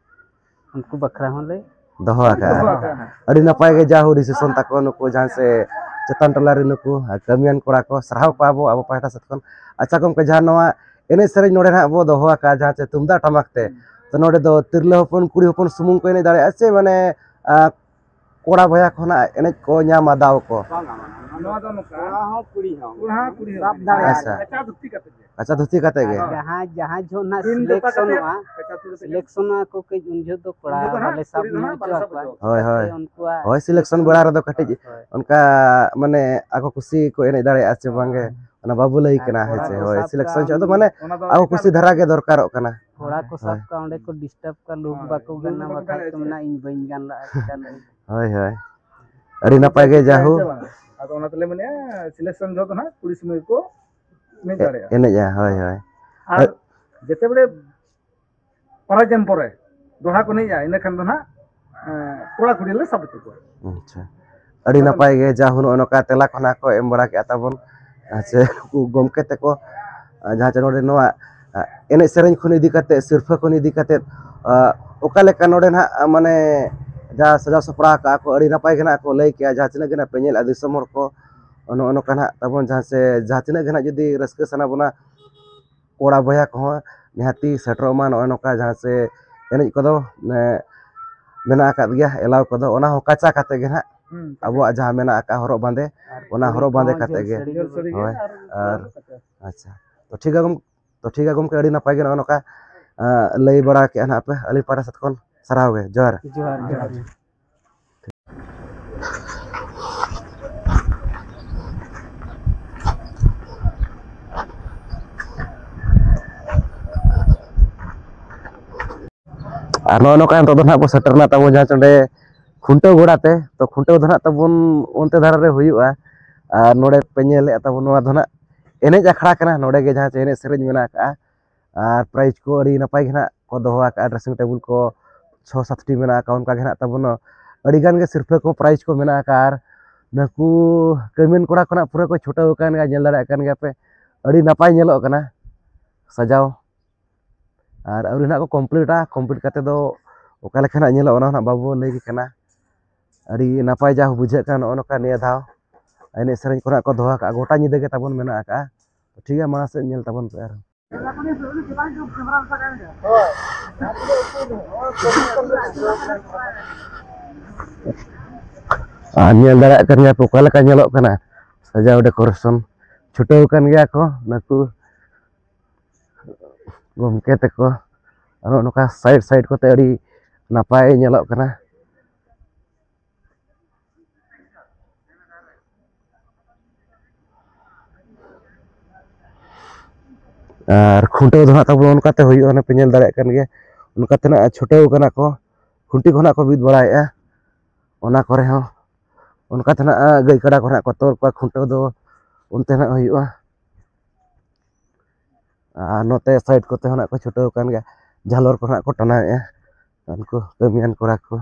ᱩᱱᱠᱩ ᱵᱟᱠᱷᱨᱟ ᱦᱚᱸᱞᱮ ᱫᱚᱦᱚ ᱟᱠᱟᱫᱼᱟ᱾ ᱫᱚᱦᱚ ᱟᱠᱟᱫᱼᱟ᱾ ᱟᱹᱰᱤ ᱱᱟᱯᱟᱭ ᱜᱮ ᱡᱟ ᱦᱩᱰᱤᱧ ᱥᱩᱥᱚᱱ ᱛᱟᱠᱚ ᱱᱩᱠᱩ ᱡᱟᱦᱟᱸ ᱥᱮ ᱪᱮᱛᱟᱱ ᱴᱚᱞᱟ ᱨᱮ ᱱᱩᱠᱩ ᱠᱟᱹᱢᱤᱭᱟᱱ ᱠᱚᱲᱟ ᱠᱚ, ᱥᱟᱨᱦᱟᱣ ᱠᱚᱣᱟ ᱵᱚ ᱟᱵᱚ ᱯᱟᱦᱴᱟ ᱥᱮᱫ ᱠᱷᱚᱱ᱾ ᱟᱪᱪᱷᱟ ᱜᱚᱢᱠᱮ, ᱡᱟᱦᱟᱸ ᱱᱚᱣᱟ ᱮᱱᱮᱡ ᱥᱮᱨᱮᱧ ᱱᱚᱰᱮ ᱱᱟᱦᱟᱜ ᱵᱚ ᱫᱚᱦᱚ ᱟᱠᱟᱫᱼᱟ, ᱡᱟᱦᱟᱸ ᱪᱮ ᱛᱩᱢᱫᱟᱜ ᱴᱟᱢᱟᱠ ᱛᱮ, ᱦᱩᱸ᱾ ᱛᱚ ᱱᱚᱰᱮ ᱫᱚ ᱛᱤᱨᱞᱟᱹ ᱦᱚᱯᱚᱱ, ᱠᱩᱲᱤ ᱦᱚᱯᱚᱱ ᱥᱩᱢᱩᱝ ᱠᱚ ᱮᱱᱮᱡ ᱫᱟᱲᱮᱭᱟᱜᱼᱟ ᱥᱮ ᱢᱟᱱᱮ, ᱟᱸ, ᱠᱚᱲᱟ ᱵᱚᱭᱦᱟ ᱠᱚ ᱱᱟᱦᱟᱜ ᱮᱱᱮᱡ ᱠᱚ ᱧᱟᱢᱟ ᱫᱟᱣ ᱠᱚ? ᱵᱟᱝᱟ, ᱵᱟᱝᱟ, ᱱᱚᱣᱟ ᱫᱚ ᱱᱚᱝᱠᱟ, ᱠᱚᱲᱟ ᱦᱚᱸ ᱠᱩᱲᱤ ᱦᱚᱸ᱾ ᱠᱚᱲᱟ ᱦᱚᱸ ᱠᱩᱲᱤ ᱦᱚᱸ᱾ ᱥᱟᱵ ᱫᱟᱲᱮᱭᱟᱜᱼᱟ᱾ ᱟᱪᱪᱷᱟ᱾ ᱠᱟᱪᱟ ᱫᱷᱩᱛᱤ ᱠᱟᱛᱮ ᱜᱮ᱾ ᱠᱟᱪᱟ ᱫᱷᱩᱛᱤ ᱠᱟᱛᱮ ᱜᱮ? ᱟᱨ ᱡᱟᱦᱟᱸ, ᱡᱟᱦᱟᱸ ᱡᱚᱦᱚᱜ ᱱᱟᱦᱟᱜ ᱯᱤᱱ ᱫᱚ ᱚᱠᱟ ᱠᱟᱛᱮ? ᱥᱤᱞᱮᱠᱥᱚᱱᱚᱜᱼᱟ, ᱠᱟᱪᱟ ᱫᱷᱩᱛᱤ ᱠᱟᱛᱮ ᱜᱮ᱾ ᱥᱤᱞᱮᱠᱥᱚᱱᱚᱜᱼᱟ ᱠᱚ, ᱠᱟᱹᱡ ᱩᱱ ᱡᱚᱦᱚᱜ ᱫᱚ ᱠᱚᱲᱟ ᱩᱱ ᱡᱚᱦᱚᱜ ᱫᱚ ᱵᱟᱞᱮ ᱱᱟᱦᱟᱜ ᱥᱟᱵ ᱠᱩᱲᱤ ᱫᱚ ᱧᱚᱜ ᱱᱟᱦᱟᱜ ᱦᱚᱪᱚ ᱵᱟᱞᱮ ᱥᱟᱵ ᱟᱠᱚᱣᱟ᱾ ᱦᱚᱪᱚ ᱟᱠᱚᱣᱟ᱾ ᱦᱳᱭ, ᱦᱳᱭ᱾ ᱪᱤᱠᱟᱹᱛᱮ ᱩᱱᱠᱩᱣᱟᱜ ᱦᱳᱭ, ᱥᱤᱞᱮᱠᱥᱚᱱ ᱵᱮᱲᱟ ᱨᱮᱫᱚ ᱠᱟᱹᱴᱤᱡ ᱦᱳᱭ᱾ ᱚᱱᱠᱟ, ᱢᱟᱱᱮ, ᱟᱠᱚ ᱠᱩᱥᱤ ᱠᱚ ᱮᱱᱮᱡ ᱫᱟᱲᱮᱭᱟᱜᱼᱟ ᱥᱮ ᱵᱟᱝ ᱜᱮ, ᱦᱳᱭ᱾ ᱚᱱᱟ ᱵᱟᱵᱚ ᱞᱟᱹᱭ ᱟᱨ ᱠᱟᱱᱟ, ᱠᱚᱲᱟ ᱦᱮᱸ ᱪᱮ? ᱠᱚ ᱦᱳᱭ, ᱥᱟᱵ ᱥᱤᱞᱮᱠᱥᱚᱱ ᱠᱟᱜᱼᱟ, ᱡᱚᱦᱚᱜ ᱫᱚ, ᱢᱟᱱᱮ, ᱚᱱᱟ ᱫᱚ ᱟᱠᱚ ᱮᱴᱟᱜ ᱠᱩᱥᱤ ᱫᱷᱟᱨᱟ ᱜᱮ ᱫᱚᱨᱠᱟᱨᱚᱜ ᱠᱟᱱᱟ᱾ ᱠᱚᱲᱟ ᱠᱚ ᱥᱟᱵ ᱦᱳᱭ᱾ ᱠᱟᱜᱼᱟ, ᱚᱸᱰᱮ ᱠᱚ disturb ᱠᱟᱜᱼᱟ, ᱞᱩᱦᱩᱠ ᱦᱳᱭ, ᱵᱟᱠᱚ ᱞᱩᱦᱩᱠ ᱜᱟᱱᱟ, ᱵᱟᱠᱚ ᱵᱟᱠᱷᱟᱡ ᱫᱟᱲᱮᱭᱟᱜᱼᱟ ᱠᱚ ᱪᱮ᱾ ᱢᱮᱱᱟ, "ᱤᱧ ᱵᱟᱹᱧ ᱜᱟᱱ ᱞᱟᱜᱼᱟ, ᱪᱮᱠᱟ ᱞᱟᱜᱼᱟ?" ᱦᱳᱭ, ᱦᱳᱭ᱾ ᱟᱹᱰᱤ ᱱᱟᱯᱟᱭ ᱜᱮ, ᱡᱟᱭᱦᱳᱠ᱾ ᱦᱮᱸ ᱥᱮ ᱵᱟᱝ? ᱟᱫᱚ ᱚᱱᱟ ᱛᱮᱞᱮ ᱢᱮᱱᱮᱫᱼᱟ, ᱥᱤᱞᱮᱠᱥᱚᱱ ᱡᱚᱦᱚᱜ ᱫᱚ ᱱᱟᱦᱟᱜ ᱠᱩᱲᱤ ᱥᱩᱢᱩᱝ ᱜᱮᱠᱚ ᱮᱱᱮᱡ ᱮ-, ᱫᱟᱲᱮᱭᱟᱜᱼᱟ᱾ ᱮᱱᱮᱡᱼᱟ, ᱦᱳᱭ, ᱦᱳᱭ᱾ ᱟᱨ ᱡᱮᱛᱮ ᱵᱮᱲᱮ ᱯᱟᱨᱟ ᱡᱟᱢ ᱯᱚᱨᱮ ᱫᱚᱦᱲᱟ ᱠᱚ ᱮᱱᱮᱡᱼᱟ, ᱤᱱᱟᱹ ᱠᱷᱟᱱ ᱫᱚ ᱱᱟᱦᱟᱜ, ᱮᱸ, ᱠᱚᱲᱟ ᱠᱩᱲᱤ ᱞᱮ ᱥᱟᱵ ᱦᱚᱪᱚ ᱠᱚᱣᱟ᱾ ᱟᱪᱪᱷᱟ᱾ ᱟᱹᱰᱤ ᱱᱟᱯᱟᱭ ᱜᱮ, ᱡᱟ ᱦᱩᱱᱟᱹᱜ ᱱᱚᱝᱠᱟ ᱛᱮᱞᱟ ᱠᱚ ᱱᱟᱦᱟᱜ ᱠᱚ ᱮᱢ ᱵᱟᱲᱟ ᱠᱮᱫᱼᱟ ᱛᱟᱵᱚᱱ, ᱟᱨ ᱥᱮ ᱩᱱᱠᱩ ᱜᱚᱢᱠᱮ ᱛᱟᱠᱚ, ᱟᱨ ᱡᱟᱦᱟᱸ ᱪᱮ ᱱᱚᱰᱮ ᱱᱚᱣᱟ, ᱟᱨ, ᱮᱱᱮᱡ ᱥᱮᱨᱮᱧ ᱠᱷᱚᱱ ᱤᱫᱤ ᱠᱟᱛᱮᱫ, ᱥᱤᱨᱯᱷᱟᱹ ᱠᱷᱚᱱ ᱤᱫᱤ ᱠᱟᱛᱮᱫ, ᱟᱨ, ᱚᱠᱟ ᱞᱮᱠᱟ ᱱᱚᱰᱮ ᱱᱟᱦᱟᱜ, ᱢᱟᱱᱮ, ᱡᱟᱦᱟᱸ ᱥᱟᱡᱟᱣ ᱥᱟᱯᱲᱟᱣ ᱠᱟᱜᱼᱟ ᱠᱚ, ᱟᱹᱰᱤ ᱱᱟᱯᱟᱭ ᱜᱮ ᱱᱟᱦᱟᱜ ᱠᱚ ᱞᱟᱹᱭ ᱠᱮᱜᱼᱟ, ᱡᱟᱦᱟᱸ ᱛᱤᱱᱟᱹᱜ ᱜᱮ ᱱᱟᱦᱟᱜ ᱯᱮ ᱧᱮᱞᱮᱫᱼᱟ ᱫᱤᱥᱚᱢ ᱦᱚᱲ ᱠᱚ, ᱱᱚᱜᱼᱚ ᱱᱚᱝᱠᱟ ᱱᱟᱦᱟᱜ ᱛᱟᱵᱚᱱ, ᱡᱟᱦᱟᱸ ᱥᱮ, ᱡᱟᱦᱟᱸ ᱛᱤᱱᱟᱹᱜ ᱜᱮ ᱱᱟᱦᱟᱜ ᱡᱩᱫᱤ ᱨᱟᱹᱥᱠᱟᱹ ᱥᱟᱱᱟ ᱵᱚᱱᱟ, ᱠᱚᱲᱟ ᱵᱚᱭᱦᱟ ᱠᱚᱦᱚᱸ ᱱᱤᱦᱟᱹᱛᱤ ᱥᱮᱴᱮᱨᱚᱜ ᱢᱟ᱾ ᱱᱚᱜᱼᱚᱭ ᱱᱚᱝᱠᱟ ᱡᱟᱦᱟᱸ ᱥᱮ ᱮᱱᱮᱡ ᱠᱚᱫᱚ ᱢᱟᱱᱮ ᱢᱮᱱᱟᱜ ᱟᱠᱟᱫ ᱜᱮᱭᱟ, ᱮᱞᱟᱣ ᱠᱚᱫᱚ, ᱚᱱᱟ ᱦᱚᱸ ᱠᱟᱪᱟ ᱠᱟᱛᱮ ᱜᱮ ᱱᱟᱦᱟᱜ ᱦᱩᱸ᱾ ᱟᱵᱚᱣᱟᱜ ᱡᱟᱦᱟᱸ ᱢᱮᱱᱟᱜ ᱟᱠᱟᱫ ᱦᱚᱨᱚᱜ ᱵᱟᱸᱫᱮ, ᱟᱨ ᱚᱱᱟ ᱠᱩᱲᱤ ᱦᱚᱨᱚᱜ ᱵᱟᱸᱫᱮ ᱠᱚᱦᱚᱸ ᱠᱟᱛᱮ ᱡᱷᱟᱹᱞ ᱜᱮ᱾ ᱥᱟᱹᱲᱤ ᱜᱮ ᱦᱳᱭ᱾ ᱵᱟᱸᱫᱮᱭᱟ ᱟᱨ ᱟᱨ ᱠᱟᱪᱟ᱾ ᱟᱪᱪᱷᱟ, ᱛᱚ ᱴᱷᱤᱠ ᱜᱮᱭᱟ ᱜᱚᱢ-, ᱛᱚ ᱴᱷᱤᱠ ᱜᱮᱭᱟ ᱜᱚᱢᱠᱮ, ᱟᱹᱰᱤ ᱱᱟᱯᱟᱭ ᱜᱮ ᱱᱚᱜᱼᱚ ᱱᱚᱝᱠᱟ, ᱟᱸ, ᱞᱟᱹᱭ ᱵᱟᱲᱟ ᱠᱮᱜᱼᱟ ᱱᱟᱦᱟᱜ ᱯᱮ᱾ ᱟᱹᱞᱤᱧ ᱯᱟᱦᱴᱟ ᱥᱮᱫ ᱠᱷᱚᱱ ᱥᱟᱨᱦᱟᱣ ᱜᱮ, ᱡᱚᱦᱟᱨ᱾ ᱡᱚᱦᱟᱨ, ᱡᱚᱦᱟᱨ᱾ ᱟᱨ ᱱᱚᱜᱼᱚ ᱱᱚᱝᱠᱟ ᱱᱤᱛᱚᱜ ᱫᱚ ᱱᱟᱦᱟᱜ ᱵᱚ ᱥᱮᱴᱮᱨ ᱮᱱᱟ ᱛᱟᱵᱚᱱ ᱡᱟᱦᱟᱸ ᱪᱚᱸᱰᱮ ᱠᱷᱩᱱᱴᱟᱹᱣ ᱜᱚᱲᱟ ᱛᱮ᱾ ᱛᱚ ᱠᱷᱩᱱᱴᱟᱹᱣ ᱫᱚ ᱱᱟᱦᱟᱜ ᱛᱟᱵᱚᱱ ᱚᱱᱛᱮ ᱫᱷᱟᱨᱮ ᱨᱮ ᱦᱩᱭᱩᱜᱼᱟ᱾ ᱟᱨ ᱱᱚᱰᱮ ᱯᱮ ᱧᱮᱞᱮᱫᱼᱟ ᱛᱟᱵᱚᱱ, ᱱᱚᱣᱟ ᱫᱚ ᱱᱟᱦᱟᱜ ᱮᱱᱮᱡ ᱟᱠᱷᱲᱟ ᱠᱟᱱᱟ᱾ ᱱᱚᱰᱮ ᱜᱮ ᱡᱟᱦᱟᱸ ᱪᱮ ᱮᱱᱮᱡ ᱥᱮᱨᱮᱧ ᱢᱮᱱᱟᱜ ᱟᱠᱟᱫᱼᱟ᱾ ᱟᱨ ᱯᱨᱟᱭᱤᱡᱽ ᱠᱚ ᱟᱹᱰᱤ ᱱᱟᱯᱟᱭ ᱜᱮ ᱱᱟᱦᱟᱜ ᱠᱚ ᱫᱚᱦᱚ ᱟᱠᱟᱫᱼᱟ, ᱰᱨᱮᱥᱤᱝ ᱴᱮᱵᱩᱞ ᱠᱚ ᱪᱷᱚ ᱥᱟᱛᱴᱤ ᱢᱮᱱᱟᱜ ᱟᱠᱟᱫᱼᱟ᱾ ᱚᱱᱠᱟ ᱜᱮ ᱱᱟᱦᱟᱜ ᱛᱟᱵᱚᱱ ᱟᱹᱰᱤ ᱜᱟᱱ ᱜᱮ ᱥᱤᱨᱯᱟᱹ ᱠᱚ, ᱯᱨᱟᱭᱤᱡᱽ ᱠᱚ ᱢᱮᱱᱟᱜ ᱟᱠᱟᱫᱼᱟ᱾ ᱟᱨ ᱱᱩᱠᱩ ᱠᱟᱹᱢᱤᱱ ᱠᱚᱲᱟ ᱠᱚ ᱱᱟᱦᱟᱜ ᱯᱩᱨᱟᱹ ᱠᱚ ᱪᱷᱩᱴᱟᱹᱣ ᱟᱠᱟᱱ ᱜᱮᱭᱟ, ᱧᱮᱞ ᱫᱟᱲᱮᱭᱟᱜ ᱠᱟᱱ ᱜᱮᱭᱟ ᱯᱮ, ᱟᱹᱰᱤ ᱱᱟᱯᱟᱭ ᱧᱮᱞᱚᱜ ᱠᱟᱱᱟ ᱥᱟᱡᱟᱣ᱾ ᱟᱨ ᱟᱹᱣᱨᱤ ᱱᱟᱦᱟᱜ ᱠᱚ ᱠᱚᱢᱯᱞᱤᱴᱟ, ᱠᱚᱢᱯᱞᱤᱴ ᱠᱟᱛᱮ ᱫᱚ ᱚᱠᱟ ᱞᱮᱠᱟ ᱱᱟᱦᱟᱜ ᱧᱮᱞᱚᱜᱼᱟ, ᱚᱱᱟ ᱦᱚᱸ ᱱᱟᱦᱟᱜ ᱵᱟᱵᱚ ᱞᱟᱹᱭ ᱜᱮ ᱠᱟᱱᱟ᱾ ᱟᱹᱰᱤ ᱱᱟᱯᱟᱭ ᱡᱟ ᱵᱩᱡᱷᱟᱹᱜ ᱠᱟᱱᱟ ᱱᱚᱜᱼᱚ ᱱᱚᱝᱠᱟ ᱱᱤᱭᱟᱹ ᱫᱷᱟᱣ ᱮᱱᱮᱡ ᱥᱮᱨᱮᱧ ᱠᱚ ᱱᱟᱦᱟᱜ ᱠᱚ ᱫᱚᱦᱚ ᱟᱠᱟᱫᱼᱟ, ᱜᱚᱴᱟ ᱧᱤᱫᱟᱹ ᱜᱮ ᱛᱟᱵᱚᱱ ᱢᱮᱱᱟᱜ ᱟᱠᱟᱫᱼᱟ᱾ ᱴᱷᱤᱠ ᱜᱮᱭᱟ, ᱢᱟᱲᱟᱝ ᱥᱮᱫ ᱧᱮᱞ ᱛᱟᱵᱚᱱ ᱯᱮ ᱟᱨᱦᱚᱸ᱾ ᱟᱨ ᱧᱮᱞ ᱫᱟᱲᱮᱭᱟᱜ ᱠᱟᱱ ᱜᱮᱭᱟ ᱯᱮ ᱚᱠᱟ ᱞᱮᱠᱟ ᱧᱮᱞᱚᱜ ᱠᱟᱱᱟ ᱥᱟᱡᱟᱣ ᱰᱮᱠᱳᱨᱮᱥᱚᱱ᱾ ᱪᱷᱩᱴᱟᱹᱣ ᱟᱠᱟᱱ ᱜᱮᱭᱟ ᱠᱚ ᱱᱩᱠᱩ ᱜᱚᱢᱠᱮ ᱛᱟᱠᱚ᱾ ᱟᱨ ᱱᱚᱜᱼᱚ ᱱᱚᱝᱠᱟ ᱥᱟᱭᱤᱰ ᱥᱟᱭᱤᱰ ᱠᱚᱛᱮ ᱟᱹᱰᱤ ᱱᱟᱯᱟᱭ ᱧᱮᱞᱚᱜ ᱠᱟᱱᱟ᱾ ᱟᱨ ᱠᱷᱩᱱᱴᱟᱹᱣ ᱫᱚ ᱦᱟᱸᱜ ᱛᱟᱵᱚᱱ ᱚᱱᱠᱟᱛᱮ ᱦᱩᱭᱩᱜᱼᱟ, ᱚᱱᱮ ᱯᱮ ᱧᱮᱞ ᱫᱟᱲᱮᱭᱟᱜ ᱠᱟᱱ ᱜᱮᱭᱟ, ᱚᱱᱠᱟᱛᱮ ᱱᱟᱜ ᱪᱷᱩᱴᱟᱹᱣ ᱠᱟᱱᱟ ᱠᱚ, ᱠᱷᱩᱱᱴᱤ ᱠᱚ ᱱᱟᱜ ᱠᱚ ᱵᱤᱫ ᱵᱟᱲᱟᱭᱮᱫᱼᱟ᱾ ᱚᱱᱟ ᱠᱚᱨᱮ ᱦᱚᱸ ᱚᱱᱠᱟᱛᱮ ᱱᱟᱜ ᱜᱟᱹᱭ ᱠᱟᱰᱟ ᱠᱚ ᱱᱟᱜ ᱠᱚ ᱛᱚᱞ ᱠᱚᱣᱟ, ᱠᱷᱩᱱᱴᱟᱹᱣ ᱫᱚ ᱚᱱᱛᱮ ᱱᱟᱜ ᱦᱩᱭᱩᱜᱼᱟ᱾ ᱟᱨ ᱱᱚᱛᱮ ᱥᱟᱭᱤᱰ ᱠᱚᱛᱮ ᱦᱚᱸ ᱱᱟᱜ ᱠᱚ ᱪᱷᱩᱴᱟᱹᱣ ᱟᱠᱟᱱ ᱜᱮᱭᱟ, ᱡᱷᱟᱞᱚᱨ ᱠᱚ ᱱᱟᱜ ᱠᱚ ᱴᱟᱱᱟᱣᱮᱫᱼᱟ ᱩᱱᱠᱩ ᱠᱟᱹᱢᱤᱭᱟᱱ ᱠᱚᱲᱟ ᱠᱚ᱾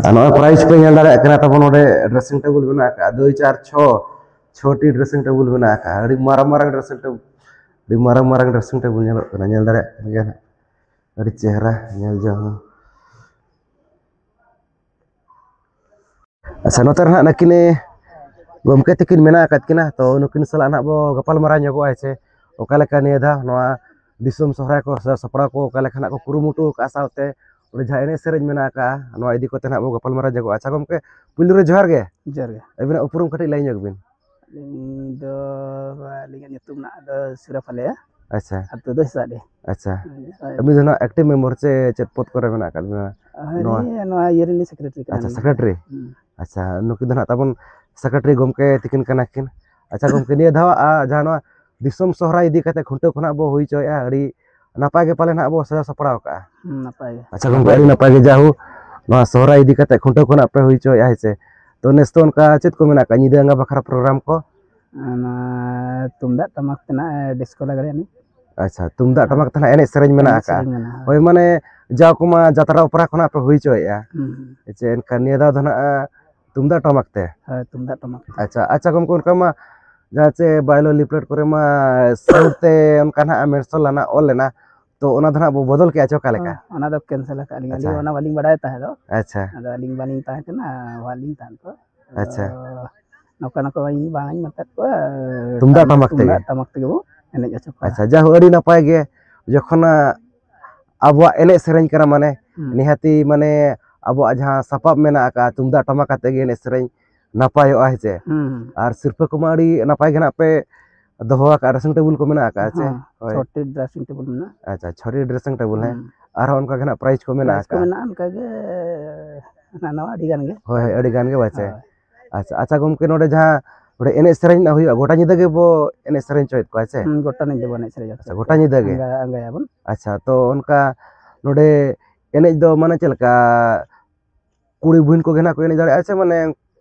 ᱟᱨ ᱱᱚᱜᱼᱚᱭ ᱯᱨᱟᱭᱤᱡᱽ ᱯᱮ ᱧᱮᱞ ᱫᱟᱲᱮᱭᱟᱜ ᱠᱟᱱᱟ ᱛᱟᱵᱚᱱ, ᱱᱚᱰᱮ ᱰᱨᱮᱥᱤᱝ ᱴᱮᱵᱩᱞ ᱢᱮᱱᱟᱜ ᱟᱠᱟᱫᱼᱟ, ᱫᱩᱭ ᱪᱟᱨ ᱪᱷᱚ, ᱪᱷᱚᱴᱤ ᱰᱨᱮᱥᱤᱝ ᱴᱮᱵᱩᱞ ᱢᱮᱱᱟᱜ ᱟᱠᱟᱫᱼᱟ, ᱟᱹᱰᱤ ᱢᱟᱨᱟᱝ ᱢᱟᱨᱟᱝ ᱰᱨᱮᱥᱤᱝ ᱴᱮᱵᱩᱞ᱾ ᱟᱹᱰᱤ ᱢᱟᱨᱟᱝ ᱢᱟᱨᱟᱝ dressing table ᱧᱮᱞᱚᱜ ᱠᱟᱱᱟ, ᱧᱮᱞ ᱫᱟᱲᱮᱭᱟᱜ ᱠᱟᱱ ᱜᱮᱭᱟ ᱱᱟᱦᱟᱜ᱾ ᱟᱹᱰᱤ ᱪᱮᱦᱨᱟ ᱧᱮᱞ ᱡᱚᱝ ᱦᱚᱸ᱾ ᱟᱪᱪᱷᱟ, ᱱᱚᱛᱮ ᱨᱮ ᱱᱟᱦᱟᱜ ᱱᱟᱹᱠᱤᱱ ᱜᱚᱢᱠᱮ ᱛᱟᱹᱠᱤᱱ ᱢᱮᱱᱟᱜ ᱟᱠᱟᱫ ᱠᱤᱱᱟ, ᱛᱚ ᱱᱩᱠᱤᱱ ᱥᱟᱞᱟᱜ ᱱᱟᱦᱟᱜ ᱵᱚ ᱜᱟᱯᱟᱞ ᱢᱟᱨᱟᱣ ᱧᱚᱜᱚᱜᱼᱟ, ᱦᱮᱸ ᱥᱮ? ᱚᱠᱟ ᱞᱮᱠᱟ ᱱᱤᱭᱟᱹ ᱫᱷᱟᱣ ᱱᱚᱣᱟ ᱫᱤᱥᱚᱢ ᱥᱚᱦᱨᱟᱭ ᱠᱚ ᱥᱟᱡᱟᱣ ᱥᱟᱯᱲᱟᱣ ᱠᱚ ᱚᱠᱟ ᱞᱮᱠᱟ ᱱᱟᱦᱟᱜ ᱠᱚ ᱠᱩᱨᱩᱢᱩᱴᱩ ᱟᱠᱟᱫᱼᱟ, ᱥᱟᱶᱛᱮ ᱚᱸᱰᱮ ᱡᱟᱦᱟᱸ ᱮᱱᱮᱡ ᱥᱮᱨᱮᱧ ᱢᱮᱱᱟᱜ ᱟᱠᱟᱫᱼᱟ, ᱱᱚᱣᱟ ᱤᱫᱤ ᱠᱟᱛᱮ ᱱᱟᱦᱟᱜ ᱵᱚ ᱜᱟᱯᱟᱞ ᱢᱟᱨᱟᱣ ᱧᱚᱜᱚᱜᱼᱟ᱾ ᱟᱪᱪᱷᱟ ᱜᱚᱢᱠᱮ, ᱯᱩᱭᱞᱩ ᱨᱮ ᱡᱚᱦᱟᱨ ᱜᱮ᱾ ᱡᱚᱦᱟᱨ ᱜᱮ᱾ ᱟᱹᱵᱤᱱᱟᱜ ᱩᱯᱨᱩᱢ ᱠᱟᱹᱴᱤᱡ ᱞᱟᱹᱭ ᱧᱚᱜ ᱵᱤᱱ᱾ ᱟᱹᱞᱤᱧ ᱫᱚ, ᱟᱹᱞᱤᱧᱟᱜ ᱧᱩᱛᱩᱢ ᱱᱟᱦᱟᱜ ᱫᱚ ᱥᱩᱨᱟᱯᱷᱟᱞᱮ᱾ ᱟᱪᱪᱷᱟ᱾ ᱟᱹᱛᱩ ᱫᱚ ᱦᱮᱸᱥᱟᱜᱰᱤ᱾ ᱟᱪᱪᱷᱟ᱾ ᱦᱳᱭ᱾ ᱟᱹᱵᱤᱱ ᱫᱚ ᱱᱟᱦᱟᱜ active member ᱥᱮ ᱪᱮᱫ ᱯᱚᱫᱽ ᱠᱚᱨᱮ ᱢᱮᱱᱟᱜ ᱟᱠᱟᱫ ᱵᱤᱱᱟ? ᱦᱳᱭ, ᱱᱚᱣᱟ ᱱᱤᱭᱟᱹ, ᱱᱚᱣᱟ ᱤᱭᱟᱹ ᱨᱮᱱ secretary ᱠᱟᱱᱟ ᱟᱪᱪᱷᱟ, ᱞᱤᱧ᱾ Secretary᱾ ᱦᱩᱸ᱾ ᱟᱪᱪᱷᱟ, ᱱᱩᱠᱤᱱ ᱫᱚ ᱱᱟᱦᱟᱜ ᱛᱟᱵᱚᱱ secretary ᱜᱚᱢᱠᱮ ᱛᱤᱠᱤᱱ ᱠᱟᱱᱟ ᱠᱤᱱ᱾ ᱟᱪᱪᱷᱟ ᱜᱚᱢᱠᱮ, ᱱᱤᱭᱟᱹ ᱫᱷᱟᱣ, ᱟ, ᱡᱟᱦᱟᱸ ᱱᱚᱣᱟ ᱫᱤᱥᱚᱢ ᱥᱚᱦᱨᱟᱭ ᱤᱫᱤ ᱠᱟᱛᱮ ᱠᱷᱩᱱᱴᱟᱹᱣ ᱠᱷᱚᱱᱟᱜ ᱵᱚ ᱦᱩᱭ ᱦᱚᱪᱚᱭᱮᱫᱼᱟ, ᱟᱹᱰᱤ ᱱᱟᱯᱟᱭ ᱜᱮ ᱯᱟᱞᱮ ᱱᱟᱦᱟᱜ ᱵᱚ ᱥᱟᱡᱟᱣ ᱥᱟᱯᱲᱟᱣ ᱠᱟᱜᱼᱟ᱾ ᱦᱩᱸ, ᱱᱟᱯᱟᱭ ᱜᱮ᱾ ᱟᱪᱪᱷᱟ ᱜᱚᱢᱠᱮ, ᱟᱹᱰᱤ ᱱᱟᱯᱟᱭ ᱜᱮ, ᱡᱟᱦᱳ ᱱᱚᱣᱟ ᱥᱚᱦᱨᱟᱭ ᱤᱫᱤ ᱠᱟᱛᱮ ᱠᱷᱩᱱᱴᱟᱹᱣ ᱠᱷᱚᱱᱟᱜ ᱯᱮ ᱦᱩᱭ ᱦᱚᱪᱚᱭᱮᱫᱼᱟ, ᱦᱮᱸ ᱥᱮ? ᱛᱚ ᱱᱮᱥ ᱫᱚ ᱚᱱᱠᱟ ᱪᱮᱫ ᱠᱚ ᱢᱮᱱᱟᱜ ᱟᱠᱟᱫ ᱧᱤᱫᱟᱹ ᱟᱸᱜᱟ ᱵᱟᱠᱷᱨᱟ program ᱠᱚ? ᱚᱱᱟ ᱛᱩᱢᱫᱟᱜ ᱴᱟᱢᱟᱠ ᱛᱮ ᱱᱟᱜ disco ᱞᱟᱜᱽᱲᱮ ᱮᱱᱮᱡ᱾ ᱟᱪᱪᱷᱟ, ᱛᱩᱢᱫᱟᱜ ᱦᱮᱸ᱾ ᱴᱟᱢᱟᱠ ᱛᱮ ᱱᱟᱜ ᱮᱱᱮᱡ ᱥᱮᱨᱮᱧ ᱢᱮᱱᱟᱜ ᱮᱱᱮᱡ ᱟᱠᱟᱫᱼᱟ᱾ ᱥᱮᱨᱮᱧ ᱢᱮᱱᱟᱜᱼᱟ᱾ ᱦᱳᱭ, ᱢᱟᱱᱮ ᱡᱟᱣ ᱠᱚᱢᱟ ᱡᱟᱛᱨᱟ ᱚᱯᱮᱨᱟ ᱠᱷᱚᱱᱟᱜ ᱯᱮ ᱦᱩᱭ ᱦᱚᱪᱚᱭᱮᱫᱼᱟ᱾ ᱦᱩᱸ, ᱦᱩᱸ᱾ ᱪᱮ ᱮᱱᱠᱷᱟᱱ ᱱᱤᱭᱟᱹ ᱫᱷᱟᱣ ᱫᱚ ᱱᱟᱜ, ᱟ, ᱛᱩᱢᱫᱟᱜ ᱴᱟᱢᱟᱠ ᱛᱮ? ᱦᱳᱭ, ᱛᱩᱢᱫᱟᱜ ᱴᱟᱢᱟᱠ ᱛᱮ᱾ ᱟᱪᱪᱷᱟ, ᱟᱪᱪᱷᱟ ᱜᱚᱢᱠᱮ, ᱚᱱᱠᱟ ᱢᱟ ᱡᱟᱦᱟᱸ ᱪᱮ bio leaflet ᱠᱚᱨᱮ ᱢᱟ sound ᱛᱮ ᱚᱱᱠᱟ ᱱᱟᱜ mention ᱞᱮᱱᱟ, ᱚᱞ ᱞᱮᱱᱟ, ᱛᱚ ᱚᱱᱟ ᱫᱚ ᱱᱟᱜ ᱵᱚ ᱵᱚᱫᱚᱞ ᱠᱮᱜᱼᱟ ᱪᱮ ᱚᱠᱟ ᱞᱮᱠᱟ? ᱦᱚᱸ, ᱚᱱᱟ ᱫᱚ cancel ᱟᱠᱟᱫ ᱞᱤᱧ᱾ ᱟᱪᱪᱷᱟ᱾ ᱟᱹᱞᱤᱧ ᱚᱱᱟ ᱵᱟᱹᱞᱤᱧ ᱵᱟᱲᱟᱭ ᱛᱟᱦᱮᱸ ᱫᱚ᱾ ᱟᱪᱪᱷᱟ᱾ ᱟᱫᱚ ᱟᱹᱞᱤᱧ ᱵᱟᱹᱞᱤᱧ ᱛᱟᱦᱮᱸ ᱠᱟᱱᱟ, ᱵᱟᱹᱞᱤᱧ ᱛᱟᱦᱮᱸ ᱠᱚᱜᱼᱟ᱾ ᱟᱫᱚ ᱟᱪᱪᱷᱟ᱾ ᱱᱚᱝᱠᱟ ᱱᱚᱝᱠᱟ ᱤᱧ ᱵᱟᱝ ᱤᱧ ᱢᱮᱛᱟᱫ ᱠᱚᱣᱟ, ᱛᱩᱢᱫᱟᱜ ᱴᱟᱢᱟᱠ ᱛᱮᱜᱮ? ᱛᱩᱢᱫᱟᱜ ᱴᱟᱢᱟᱠ ᱛᱮᱜᱮ ᱵᱚ ᱮᱱᱮᱡ ᱦᱚᱪᱚ ᱠᱚᱣᱟ᱾ ᱟᱪᱪᱷᱟ, ᱡᱟᱭᱦᱳᱠ, ᱟᱹᱰᱤ ᱱᱟᱯᱟᱭ ᱜᱮ᱾ ᱡᱚᱠᱷᱚᱱ, ᱟ, ᱟᱵᱚᱣᱟᱜ ᱮᱱᱮᱡ ᱥᱮᱨᱮᱧ ᱠᱟᱱᱟ, ᱢᱟᱱᱮ, ᱦᱩᱸ᱾ ᱱᱤᱦᱟᱹᱛᱤ, ᱢᱟᱱᱮ, ᱟᱵᱚᱣᱟᱜ ᱡᱟᱦᱟᱸ ᱥᱟᱯᱟᱵ ᱢᱮᱱᱟᱜ ᱟᱠᱟᱫᱼᱟ, ᱛᱩᱢᱫᱟᱜ ᱴᱟᱢᱟᱠ ᱟᱛᱮ ᱜᱮ ᱮᱱᱮᱡ ᱥᱮᱨᱮᱧ ᱱᱟᱯᱟᱭᱚᱜᱼᱟ, ᱦᱮᱸ ᱪᱮ? ᱦᱩᱸ, ᱦᱩᱸ᱾ ᱟᱨ ᱥᱤᱨᱯᱟᱹ ᱠᱚᱢᱟ ᱟᱹᱰᱤ ᱱᱟᱯᱟᱭ ᱜᱮ ᱱᱟᱜ ᱯᱮ ᱫᱚᱦᱚ ᱟᱠᱟᱫᱼᱟ, dressing table ᱠᱚ ᱢᱮᱱᱟᱜ ᱟᱠᱟᱫᱼᱟ ᱪᱮ? ᱦᱚᱸ, ᱦᱳᱭ᱾ ᱪᱷᱚᱴᱤ dressing table ᱢᱮᱱᱟᱜᱼᱟ᱾ ᱟᱪᱪᱷᱟ, ᱪᱷᱚᱴᱤ dressing table, ᱦᱮᱸ᱾ ᱦᱩᱸ᱾ ᱟᱨᱦᱚᱸ ᱚᱱᱠᱟ ᱜᱮ ᱱᱟᱜ prize ᱠᱚ ᱢᱮᱱᱟᱜ prize ᱠᱚ ᱟᱠᱟᱫᱼᱟ? ᱢᱮᱱᱟᱜᱼᱟ, ᱚᱱᱠᱟ ᱜᱮ ᱦᱟᱱᱟ ᱱᱟᱣᱟ ᱟᱹᱰᱤ ᱜᱟᱱ ᱜᱮ᱾ ᱦᱳᱭ, ᱦᱳᱭ, ᱟᱹᱰᱤ ᱜᱟᱱ ᱜᱮ ᱵᱟᱪᱮ᱾ ᱦᱳᱭ᱾ ᱟᱪᱪᱷᱟ, ᱟᱪᱪᱷᱟ ᱜᱚᱢᱠᱮ, ᱱᱚᱰᱮ ᱡᱟᱦᱟᱸ ᱱᱚᱰᱮ ᱮᱱᱮᱡ ᱥᱮᱨᱮᱧ ᱨᱮᱱᱟᱜ ᱦᱩᱭᱩᱜᱼᱟ, ᱜᱚᱴᱟ ᱧᱤᱫᱟᱹ ᱜᱮᱵᱚ ᱮᱱᱮᱡ ᱥᱮᱨᱮᱧ ᱦᱚᱪᱚᱭᱮᱫ ᱠᱚᱣᱟ ᱪᱮ? ᱦᱩᱸ, ᱜᱚᱴᱟ ᱧᱤᱫᱟᱹ ᱵᱚ ᱮᱱᱮᱡ ᱥᱮᱨᱮᱧᱟ᱾ ᱟᱪᱪᱷᱟ, ᱜᱚᱴᱟ ᱧᱤᱫᱟᱹ ᱜᱮ? ᱟᱸᱜᱟ-, ᱟᱸᱜᱟᱭᱟᱵᱚᱱ᱾ ᱟᱪᱪᱷᱟ, ᱛᱚ ᱚᱱᱠᱟ ᱱᱚᱰᱮ ᱮᱱᱮᱡ ᱫᱚ ᱢᱟᱱᱮ ᱪᱮᱫ ᱞᱮᱠᱟ, ᱠᱩᱲᱤ ᱵᱚᱦᱤᱱ ᱠᱚᱜᱮ ᱱᱟᱜ ᱠᱚ ᱮᱱᱮᱡ ᱫᱟᱲᱮᱭᱟᱜᱼᱟ ᱪᱮ ᱢᱟᱱᱮ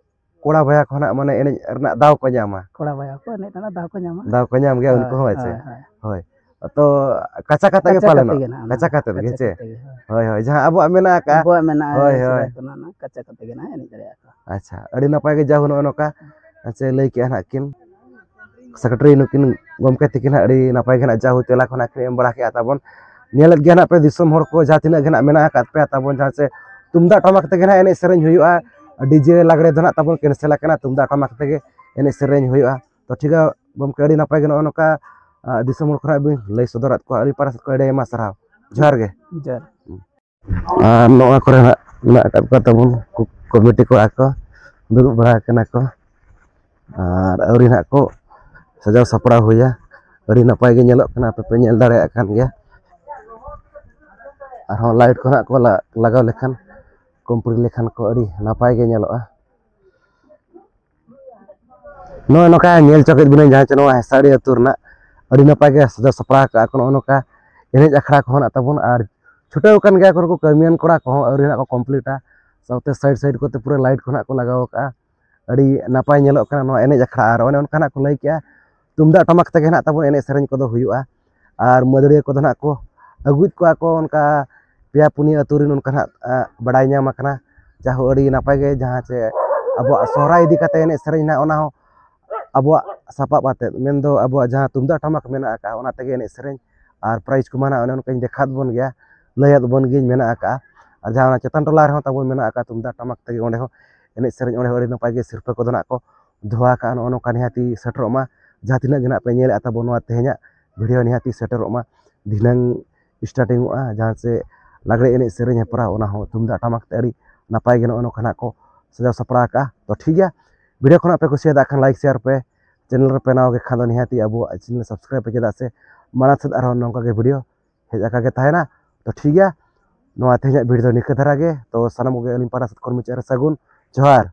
ᱠᱚᱲᱟ ᱵᱚᱭᱦᱟ ᱠᱚ ᱱᱟᱜ ᱢᱟᱱᱮ ᱮᱱᱮᱡ ᱨᱮᱱᱟᱜ ᱫᱟᱣ ᱠᱚ ᱧᱟᱢᱟ? ᱠᱚᱲᱟ ᱵᱚᱭᱦᱟ ᱠᱚ ᱮᱱᱮᱡ ᱨᱮᱱᱟᱜ ᱫᱟᱣ ᱠᱚ ᱧᱟᱢᱟ᱾ ᱫᱟᱣ ᱠᱚ ᱧᱟᱢ ᱜᱮᱭᱟ ᱩᱱᱠᱩ ᱦᱳᱭ, ᱦᱚᱸ ᱦᱳᱭ, ᱪᱮ? ᱦᱳᱭ, ᱦᱳᱭ᱾ ᱦᱳᱭ᱾ ᱛᱚ ᱠᱟᱪᱟ ᱠᱟᱛᱮ ᱜᱮ ᱠᱟᱪᱟ ᱯᱟᱞᱮᱱᱚᱜ? ᱠᱟᱛᱮ ᱜᱮ ᱱᱟᱜ ᱚᱱᱟ ᱠᱟᱪᱟ ᱫᱚ᱾ ᱠᱟᱛᱮ ᱜᱮ ᱠᱟᱪᱟ ᱪᱮ? ᱠᱟᱛᱮ ᱜᱮ, ᱦᱳᱭ᱾ ᱦᱳᱭ, ᱦᱳᱭ, ᱡᱟᱦᱟᱸ ᱟᱵᱚᱣᱟᱜ ᱢᱮᱱᱟᱜ ᱟᱠᱟᱫ᱾ ᱟᱵᱚᱣᱟᱜ ᱢᱮᱱᱟᱜᱼᱟ, ᱦᱳᱭ, ᱦᱳᱭ᱾ ᱥᱮᱫᱟᱭ ᱠᱷᱚᱱᱟᱜ ᱚᱱᱟ ᱠᱟᱪᱟ ᱠᱟᱛᱮ ᱜᱮ ᱱᱟᱜ ᱮᱱᱮᱡ ᱫᱟᱲᱮᱭᱟᱜᱼᱟ ᱠᱚ᱾ ᱟᱪᱪᱷᱟ, ᱟᱹᱰᱤ ᱱᱟᱯᱟᱭ ᱜᱮ ᱡᱟᱦᱳ ᱱᱚᱜᱼᱚ ᱱᱚᱝᱠᱟ, ᱟᱪᱪᱷᱟ, ᱞᱟᱹᱭ ᱠᱮᱜᱼᱟ ᱱᱟᱜ ᱠᱤᱱ᱾ ᱥᱮᱠᱨᱮᱴᱟᱨᱤ ᱱᱩᱠᱤᱱ ᱜᱚᱢᱠᱮ ᱛᱤᱠᱤᱱ ᱦᱟᱸᱜ ᱟᱹᱰᱤ ᱱᱟᱯᱟᱭ ᱜᱮ ᱦᱟᱸᱜ ᱡᱟᱦᱩ ᱛᱮᱞᱟ ᱠᱷᱚᱱᱟᱜ ᱠᱤᱱ ᱮᱢ ᱵᱟᱲᱟ ᱠᱮᱜᱼᱟ ᱛᱟᱵᱚᱱ᱾ ᱧᱮᱞᱮᱫ ᱜᱮᱭᱟ ᱦᱟᱸᱜ ᱯᱮ ᱫᱤᱥᱚᱢ ᱦᱚᱲ ᱠᱚ, ᱡᱟᱦᱟᱸ ᱛᱤᱱᱟᱹᱜ ᱜᱮ ᱦᱟᱸᱜ ᱢᱮᱱᱟᱜ ᱟᱠᱟᱫ ᱯᱮᱭᱟ ᱛᱟᱵᱚᱱ, ᱡᱟᱦᱟᱸ ᱪᱮ ᱛᱩᱢᱫᱟᱜ ᱴᱟᱢᱟᱠ ᱛᱮᱜᱮ ᱦᱟᱸᱜ ᱮᱱᱮᱡ ᱥᱮᱨᱮᱧ ᱦᱩᱭᱩᱜᱼᱟ᱾ ᱰᱤᱡᱮ ᱞᱟᱜᱽᱲᱮ ᱫᱚ ᱦᱟᱸᱜ ᱛᱟᱵᱚᱱ ᱠᱮᱱᱥᱮᱞ ᱟᱠᱟᱱᱟ, ᱛᱩᱢᱫᱟᱜ ᱴᱟᱢᱟᱠ ᱛᱮᱜᱮ ᱮᱱᱮᱡ ᱥᱮᱨᱮᱧ ᱦᱩᱭᱩᱜᱼᱟ᱾ ᱛᱚ ᱴᱷᱤᱠ ᱜᱮᱭᱟ ᱜᱚᱢᱠᱮ, ᱟᱹᱰᱤ ᱱᱟᱯᱟᱭ ᱜᱮ ᱱᱚᱜᱼᱚ ᱱᱚᱝᱠᱟ ᱟᱸ, ᱫᱤᱥᱚᱢ ᱦᱚᱲ ᱠᱷᱚᱱᱟᱜ ᱵᱤᱱ ᱞᱟᱹᱭ ᱥᱚᱫᱚᱨᱟᱫ ᱠᱚᱣᱟ᱾ ᱟᱹᱞᱤᱧ ᱯᱟᱦᱴᱟ ᱥᱮᱫ ᱠᱷᱚᱱ ᱟᱹᱰᱤ ᱟᱭᱢᱟ ᱥᱟᱨᱦᱟᱣ᱾ ᱡᱚᱦᱟᱨ ᱜᱮ᱾ ᱡᱚᱦᱟᱨ᱾ ᱟᱨ ᱱᱚᱣᱟ ᱠᱚᱨᱮ ᱦᱟᱸᱜ ᱢᱮᱱᱟᱜ ᱟᱠᱟᱫ ᱠᱚᱣᱟ ᱛᱟᱵᱚᱱ ᱠᱚ-, ᱠᱚᱢᱤᱴᱤ ᱠᱚᱲᱟ ᱠᱚ ᱫᱩᱲᱩᱵ ᱵᱟᱲᱟ ᱟᱠᱟᱱᱟ ᱠᱚ᱾ ᱟᱨ ᱟᱹᱣᱨᱤ ᱱᱟᱦᱟᱜ ᱠᱚ ᱥᱟᱡᱟᱣ ᱥᱟᱯᱲᱟᱣ ᱦᱩᱭᱟ᱾ ᱟᱹᱰᱤ ᱱᱟᱯᱟᱭ ᱜᱮ ᱧᱮᱞᱚᱜ ᱠᱟᱱᱟ, ᱟᱯᱮ ᱯᱮ ᱧᱮᱞ ᱫᱟᱲᱮᱭᱟᱜ ᱠᱟᱱ ᱜᱮᱭᱟ᱾ ᱟᱨᱦᱚᱸ ᱞᱟᱭᱤᱴ ᱠᱚ ᱱᱟᱦᱟᱜ ᱠᱚ ᱞᱟ-, ᱞᱟᱜᱟᱣ ᱞᱮᱠᱷᱟᱱ, ᱠᱚᱢᱯᱞᱤᱴ ᱞᱮᱠᱷᱟᱱ ᱠᱚ ᱟᱹᱰᱤ ᱱᱟᱯᱟᱭ ᱜᱮ ᱧᱮᱞᱚᱜᱼᱟ᱾ ᱱᱚᱜᱼᱚᱭ ᱱᱚᱝᱠᱟ ᱧᱮᱞ ᱦᱚᱪᱚ ᱠᱮᱫ ᱵᱚᱱᱟᱹᱧ ᱡᱟᱦᱟᱸ ᱪᱮ ᱱᱚᱣᱟ ᱦᱮᱸᱥᱟᱲᱤ ᱟᱹᱛᱩ ᱨᱮᱱᱟᱜ ᱟᱹᱰᱤ ᱱᱟᱯᱟᱭ ᱜᱮ ᱥᱟᱡᱟᱣ ᱥᱟᱯᱲᱟᱣ ᱠᱟᱜᱼᱟ ᱠᱚ᱾ ᱱᱚᱜᱼᱚ ᱱᱚᱝᱠᱟ ᱮᱱᱮᱡ ᱟᱠᱷᱲᱟ ᱠᱚᱦᱚᱸ ᱱᱟᱜ ᱛᱟᱵᱚᱱ, ᱟᱨ ᱪᱷᱩᱴᱟᱹᱣ ᱟᱠᱟᱱ ᱜᱮᱭᱟ ᱠᱚ ᱱᱩᱠᱩ ᱠᱟᱹᱢᱤᱭᱟᱱ ᱠᱚᱲᱟ ᱠᱚᱦᱚᱸ, ᱟᱹᱣᱨᱤ ᱱᱟᱜ ᱠᱚ ᱠᱚᱢᱯᱞᱤᱴᱟ᱾ ᱥᱟᱶᱛᱮ ᱥᱟᱭᱤᱰ ᱥᱟᱭᱤᱰ ᱠᱚᱛᱮ ᱯᱩᱨᱟᱹ ᱞᱟᱭᱤᱴ ᱠᱚ ᱱᱟᱜ ᱠᱚ ᱞᱟᱜᱟᱣ ᱠᱟᱜᱼᱟ᱾ ᱟᱹᱰᱤ ᱱᱟᱯᱟᱭ ᱧᱮᱞᱚᱜ ᱠᱟᱱᱟ ᱱᱚᱣᱟ ᱮᱱᱮᱡ ᱟᱠᱷᱲᱟ᱾ ᱟᱨ ᱚᱱᱮ ᱚᱱᱠᱟ ᱱᱟᱜ ᱠᱚ ᱞᱟᱹᱭ ᱠᱮᱜᱼᱟ, ᱛᱩᱢᱫᱟᱜ ᱴᱟᱢᱟᱠ ᱛᱮᱜᱮ ᱱᱟᱜ ᱛᱟᱵᱚᱱ ᱮᱱᱮᱡ ᱥᱮᱨᱮᱧ ᱠᱚᱫᱚ ᱦᱩᱭᱩᱜᱼᱟ᱾ ᱟᱨ ᱢᱟᱹᱫᱟᱹᱲᱤᱭᱟᱹ ᱠᱚᱫᱚ ᱱᱟᱜ ᱠᱚ ᱟᱹᱜᱩᱭᱮᱫ ᱠᱚᱣᱟ ᱠᱚ ᱚᱱᱠᱟ ᱯᱮᱭᱟ ᱯᱩᱱᱭᱟᱹ ᱟᱹᱛᱩ ᱨᱮᱱ ᱚᱱᱠᱟ ᱱᱟᱜ, ᱟ, ᱵᱟᱰᱟᱭ ᱧᱟᱢ ᱟᱠᱟᱱᱟ᱾ ᱡᱟᱦᱳ ᱟᱹᱰᱤ ᱱᱟᱯᱟᱭ ᱜᱮ ᱡᱟᱦᱟᱸ ᱪᱮ ᱟᱵᱚᱣᱟᱜ ᱥᱚᱦᱨᱟᱭ ᱤᱫᱤ ᱠᱟᱛᱮ ᱮᱱᱮᱡ ᱥᱮᱨᱮᱧ ᱱᱟᱜ ᱚᱱᱟ ᱦᱚᱸ ᱟᱵᱚᱣᱟᱜ ᱥᱟᱯᱟᱵ ᱟᱛᱮᱫ, ᱢᱮᱱᱫᱚ ᱟᱵᱚᱣᱟᱜ ᱡᱟᱦᱟᱸ ᱛᱩᱢᱫᱟᱜ ᱴᱟᱢᱟᱠ ᱢᱮᱱᱟᱜ ᱟᱠᱟᱫ, ᱚᱱᱟ ᱛᱮᱜᱮ ᱮᱱᱮᱡ ᱥᱮᱨᱮᱧ ᱟᱨ ᱯᱨᱟᱭᱤᱡᱽ ᱠᱚᱢᱟ ᱱᱟᱜ ᱚᱱᱮ ᱚᱱᱠᱟᱧ ᱫᱮᱠᱷᱟᱣᱟᱫ ᱵᱚᱱ ᱜᱮᱭᱟ, ᱞᱟᱹᱭᱟᱫ ᱵᱚᱱ ᱜᱤᱭᱟᱹᱧ ᱢᱮᱱᱟᱜ ᱟᱠᱟᱫᱼᱟ᱾ ᱟᱨ ᱡᱟᱦᱟᱸ ᱚᱱᱟ ᱪᱮᱛᱟᱱ ᱴᱚᱞᱟ ᱨᱮᱦᱚᱸ ᱛᱟᱵᱚᱱ ᱢᱮᱱᱟᱜ ᱟᱠᱟᱫ ᱛᱩᱢᱫᱟᱜ ᱴᱟᱢᱟᱠ ᱛᱮᱜᱮ ᱚᱸᱰᱮ ᱦᱚᱸ ᱮᱱᱮᱡ ᱥᱮᱨᱮᱧ, ᱚᱸᱰᱮ ᱦᱚᱸ ᱟᱹᱰᱤ ᱱᱟᱯᱟᱭ ᱜᱮ ᱥᱤᱨᱯᱟᱹ ᱠᱚᱫᱚ ᱱᱟᱜ ᱠᱚ ᱫᱚᱦᱚ ᱟᱠᱟᱫᱼᱟ᱾ ᱱᱚᱜᱼᱚ ᱱᱚᱝᱠᱟ ᱱᱤᱦᱟᱹᱛᱤ ᱥᱮᱴᱮᱨᱚᱜ ᱢᱟ᱾ ᱡᱟᱦᱟᱸ ᱛᱤᱱᱟᱹᱜ ᱜᱮ ᱱᱟᱜ ᱯᱮ ᱧᱮᱞᱮᱫᱼᱟ ᱛᱟᱵᱚᱱ ᱱᱚᱣᱟ ᱛᱮᱦᱮᱧᱟᱜ ᱵᱷᱤᱰᱤᱭᱳ ᱱᱤᱦᱟᱹᱛᱤ ᱥᱮᱴᱮᱨᱚᱜ ᱢᱟ᱾ ᱫᱷᱤᱱᱟᱹᱝ ᱥᱴᱟᱨᱴᱤᱝ ᱚᱜᱼᱟ ᱡᱟᱦᱟᱸ ᱪᱮ ᱞᱟᱜᱽᱲᱮ ᱮᱱᱮᱡ ᱥᱮᱨᱮᱧ ᱦᱮᱯᱨᱟᱣ, ᱚᱱᱟ ᱦᱚᱸ ᱛᱩᱢᱫᱟᱜ ᱴᱟᱢᱟᱠ ᱛᱮ ᱟᱹᱰᱤ ᱱᱟᱯᱟᱭ ᱜᱮ ᱱᱚᱜᱼᱚ ᱱᱚᱝᱠᱟ ᱱᱟᱜ ᱠᱚ ᱥᱟᱡᱟᱣ ᱥᱟᱯᱲᱟᱣ ᱠᱟᱜᱼᱟ᱾ ᱛᱚ ᱴᱷᱤᱠ ᱜᱮᱭᱟ, ᱵᱷᱤᱰᱤᱭᱳ ᱠᱷᱚᱱᱟᱜ ᱯᱮ ᱠᱩᱥᱤᱭᱟᱫᱟ ᱠᱷᱟᱱ ᱞᱟᱭᱤᱠ ᱥᱮᱭᱟᱨ ᱯᱮ, ᱪᱮᱱᱮᱞ ᱨᱮ ᱯᱮ ᱱᱟᱣᱟ ᱜᱮ ᱠᱷᱟᱱ ᱫᱚ ᱱᱤᱦᱟᱹᱛᱤ ᱟᱵᱚᱣᱟᱜ ᱪᱮᱱᱮᱞ ᱥᱟᱵᱥᱠᱨᱟᱭᱤᱵ ᱯᱮ, ᱪᱮᱫᱟᱜ ᱥᱮ ᱢᱟᱲᱟᱝ ᱥᱮᱫ ᱟᱨᱦᱚᱸ ᱱᱚᱝᱠᱟ ᱜᱮ ᱵᱷᱤᱰᱤᱭᱳ ᱦᱮᱡ ᱟᱠᱟ ᱜᱮ ᱛᱟᱦᱮᱱᱟ᱾ ᱛᱚ ᱴᱷᱤᱠ ᱜᱮᱭᱟ, ᱱᱚᱣᱟ ᱛᱮᱦᱮᱧᱟᱜ ᱵᱷᱤᱰᱤᱭᱳ ᱫᱚ ᱱᱤᱝᱠᱟᱹ ᱫᱷᱟᱨᱟ ᱜᱮ᱾ ᱛᱚ ᱥᱟᱱᱟᱢ ᱠᱚᱜᱮ ᱟᱹᱞᱤᱧ ᱯᱟᱦᱴᱟ ᱥᱮᱫ ᱠᱷᱚᱱ ᱢᱩᱪᱟᱹᱫ ᱨᱮ ᱥᱟᱹᱜᱩᱱ ᱡᱚᱦᱟᱨ᱾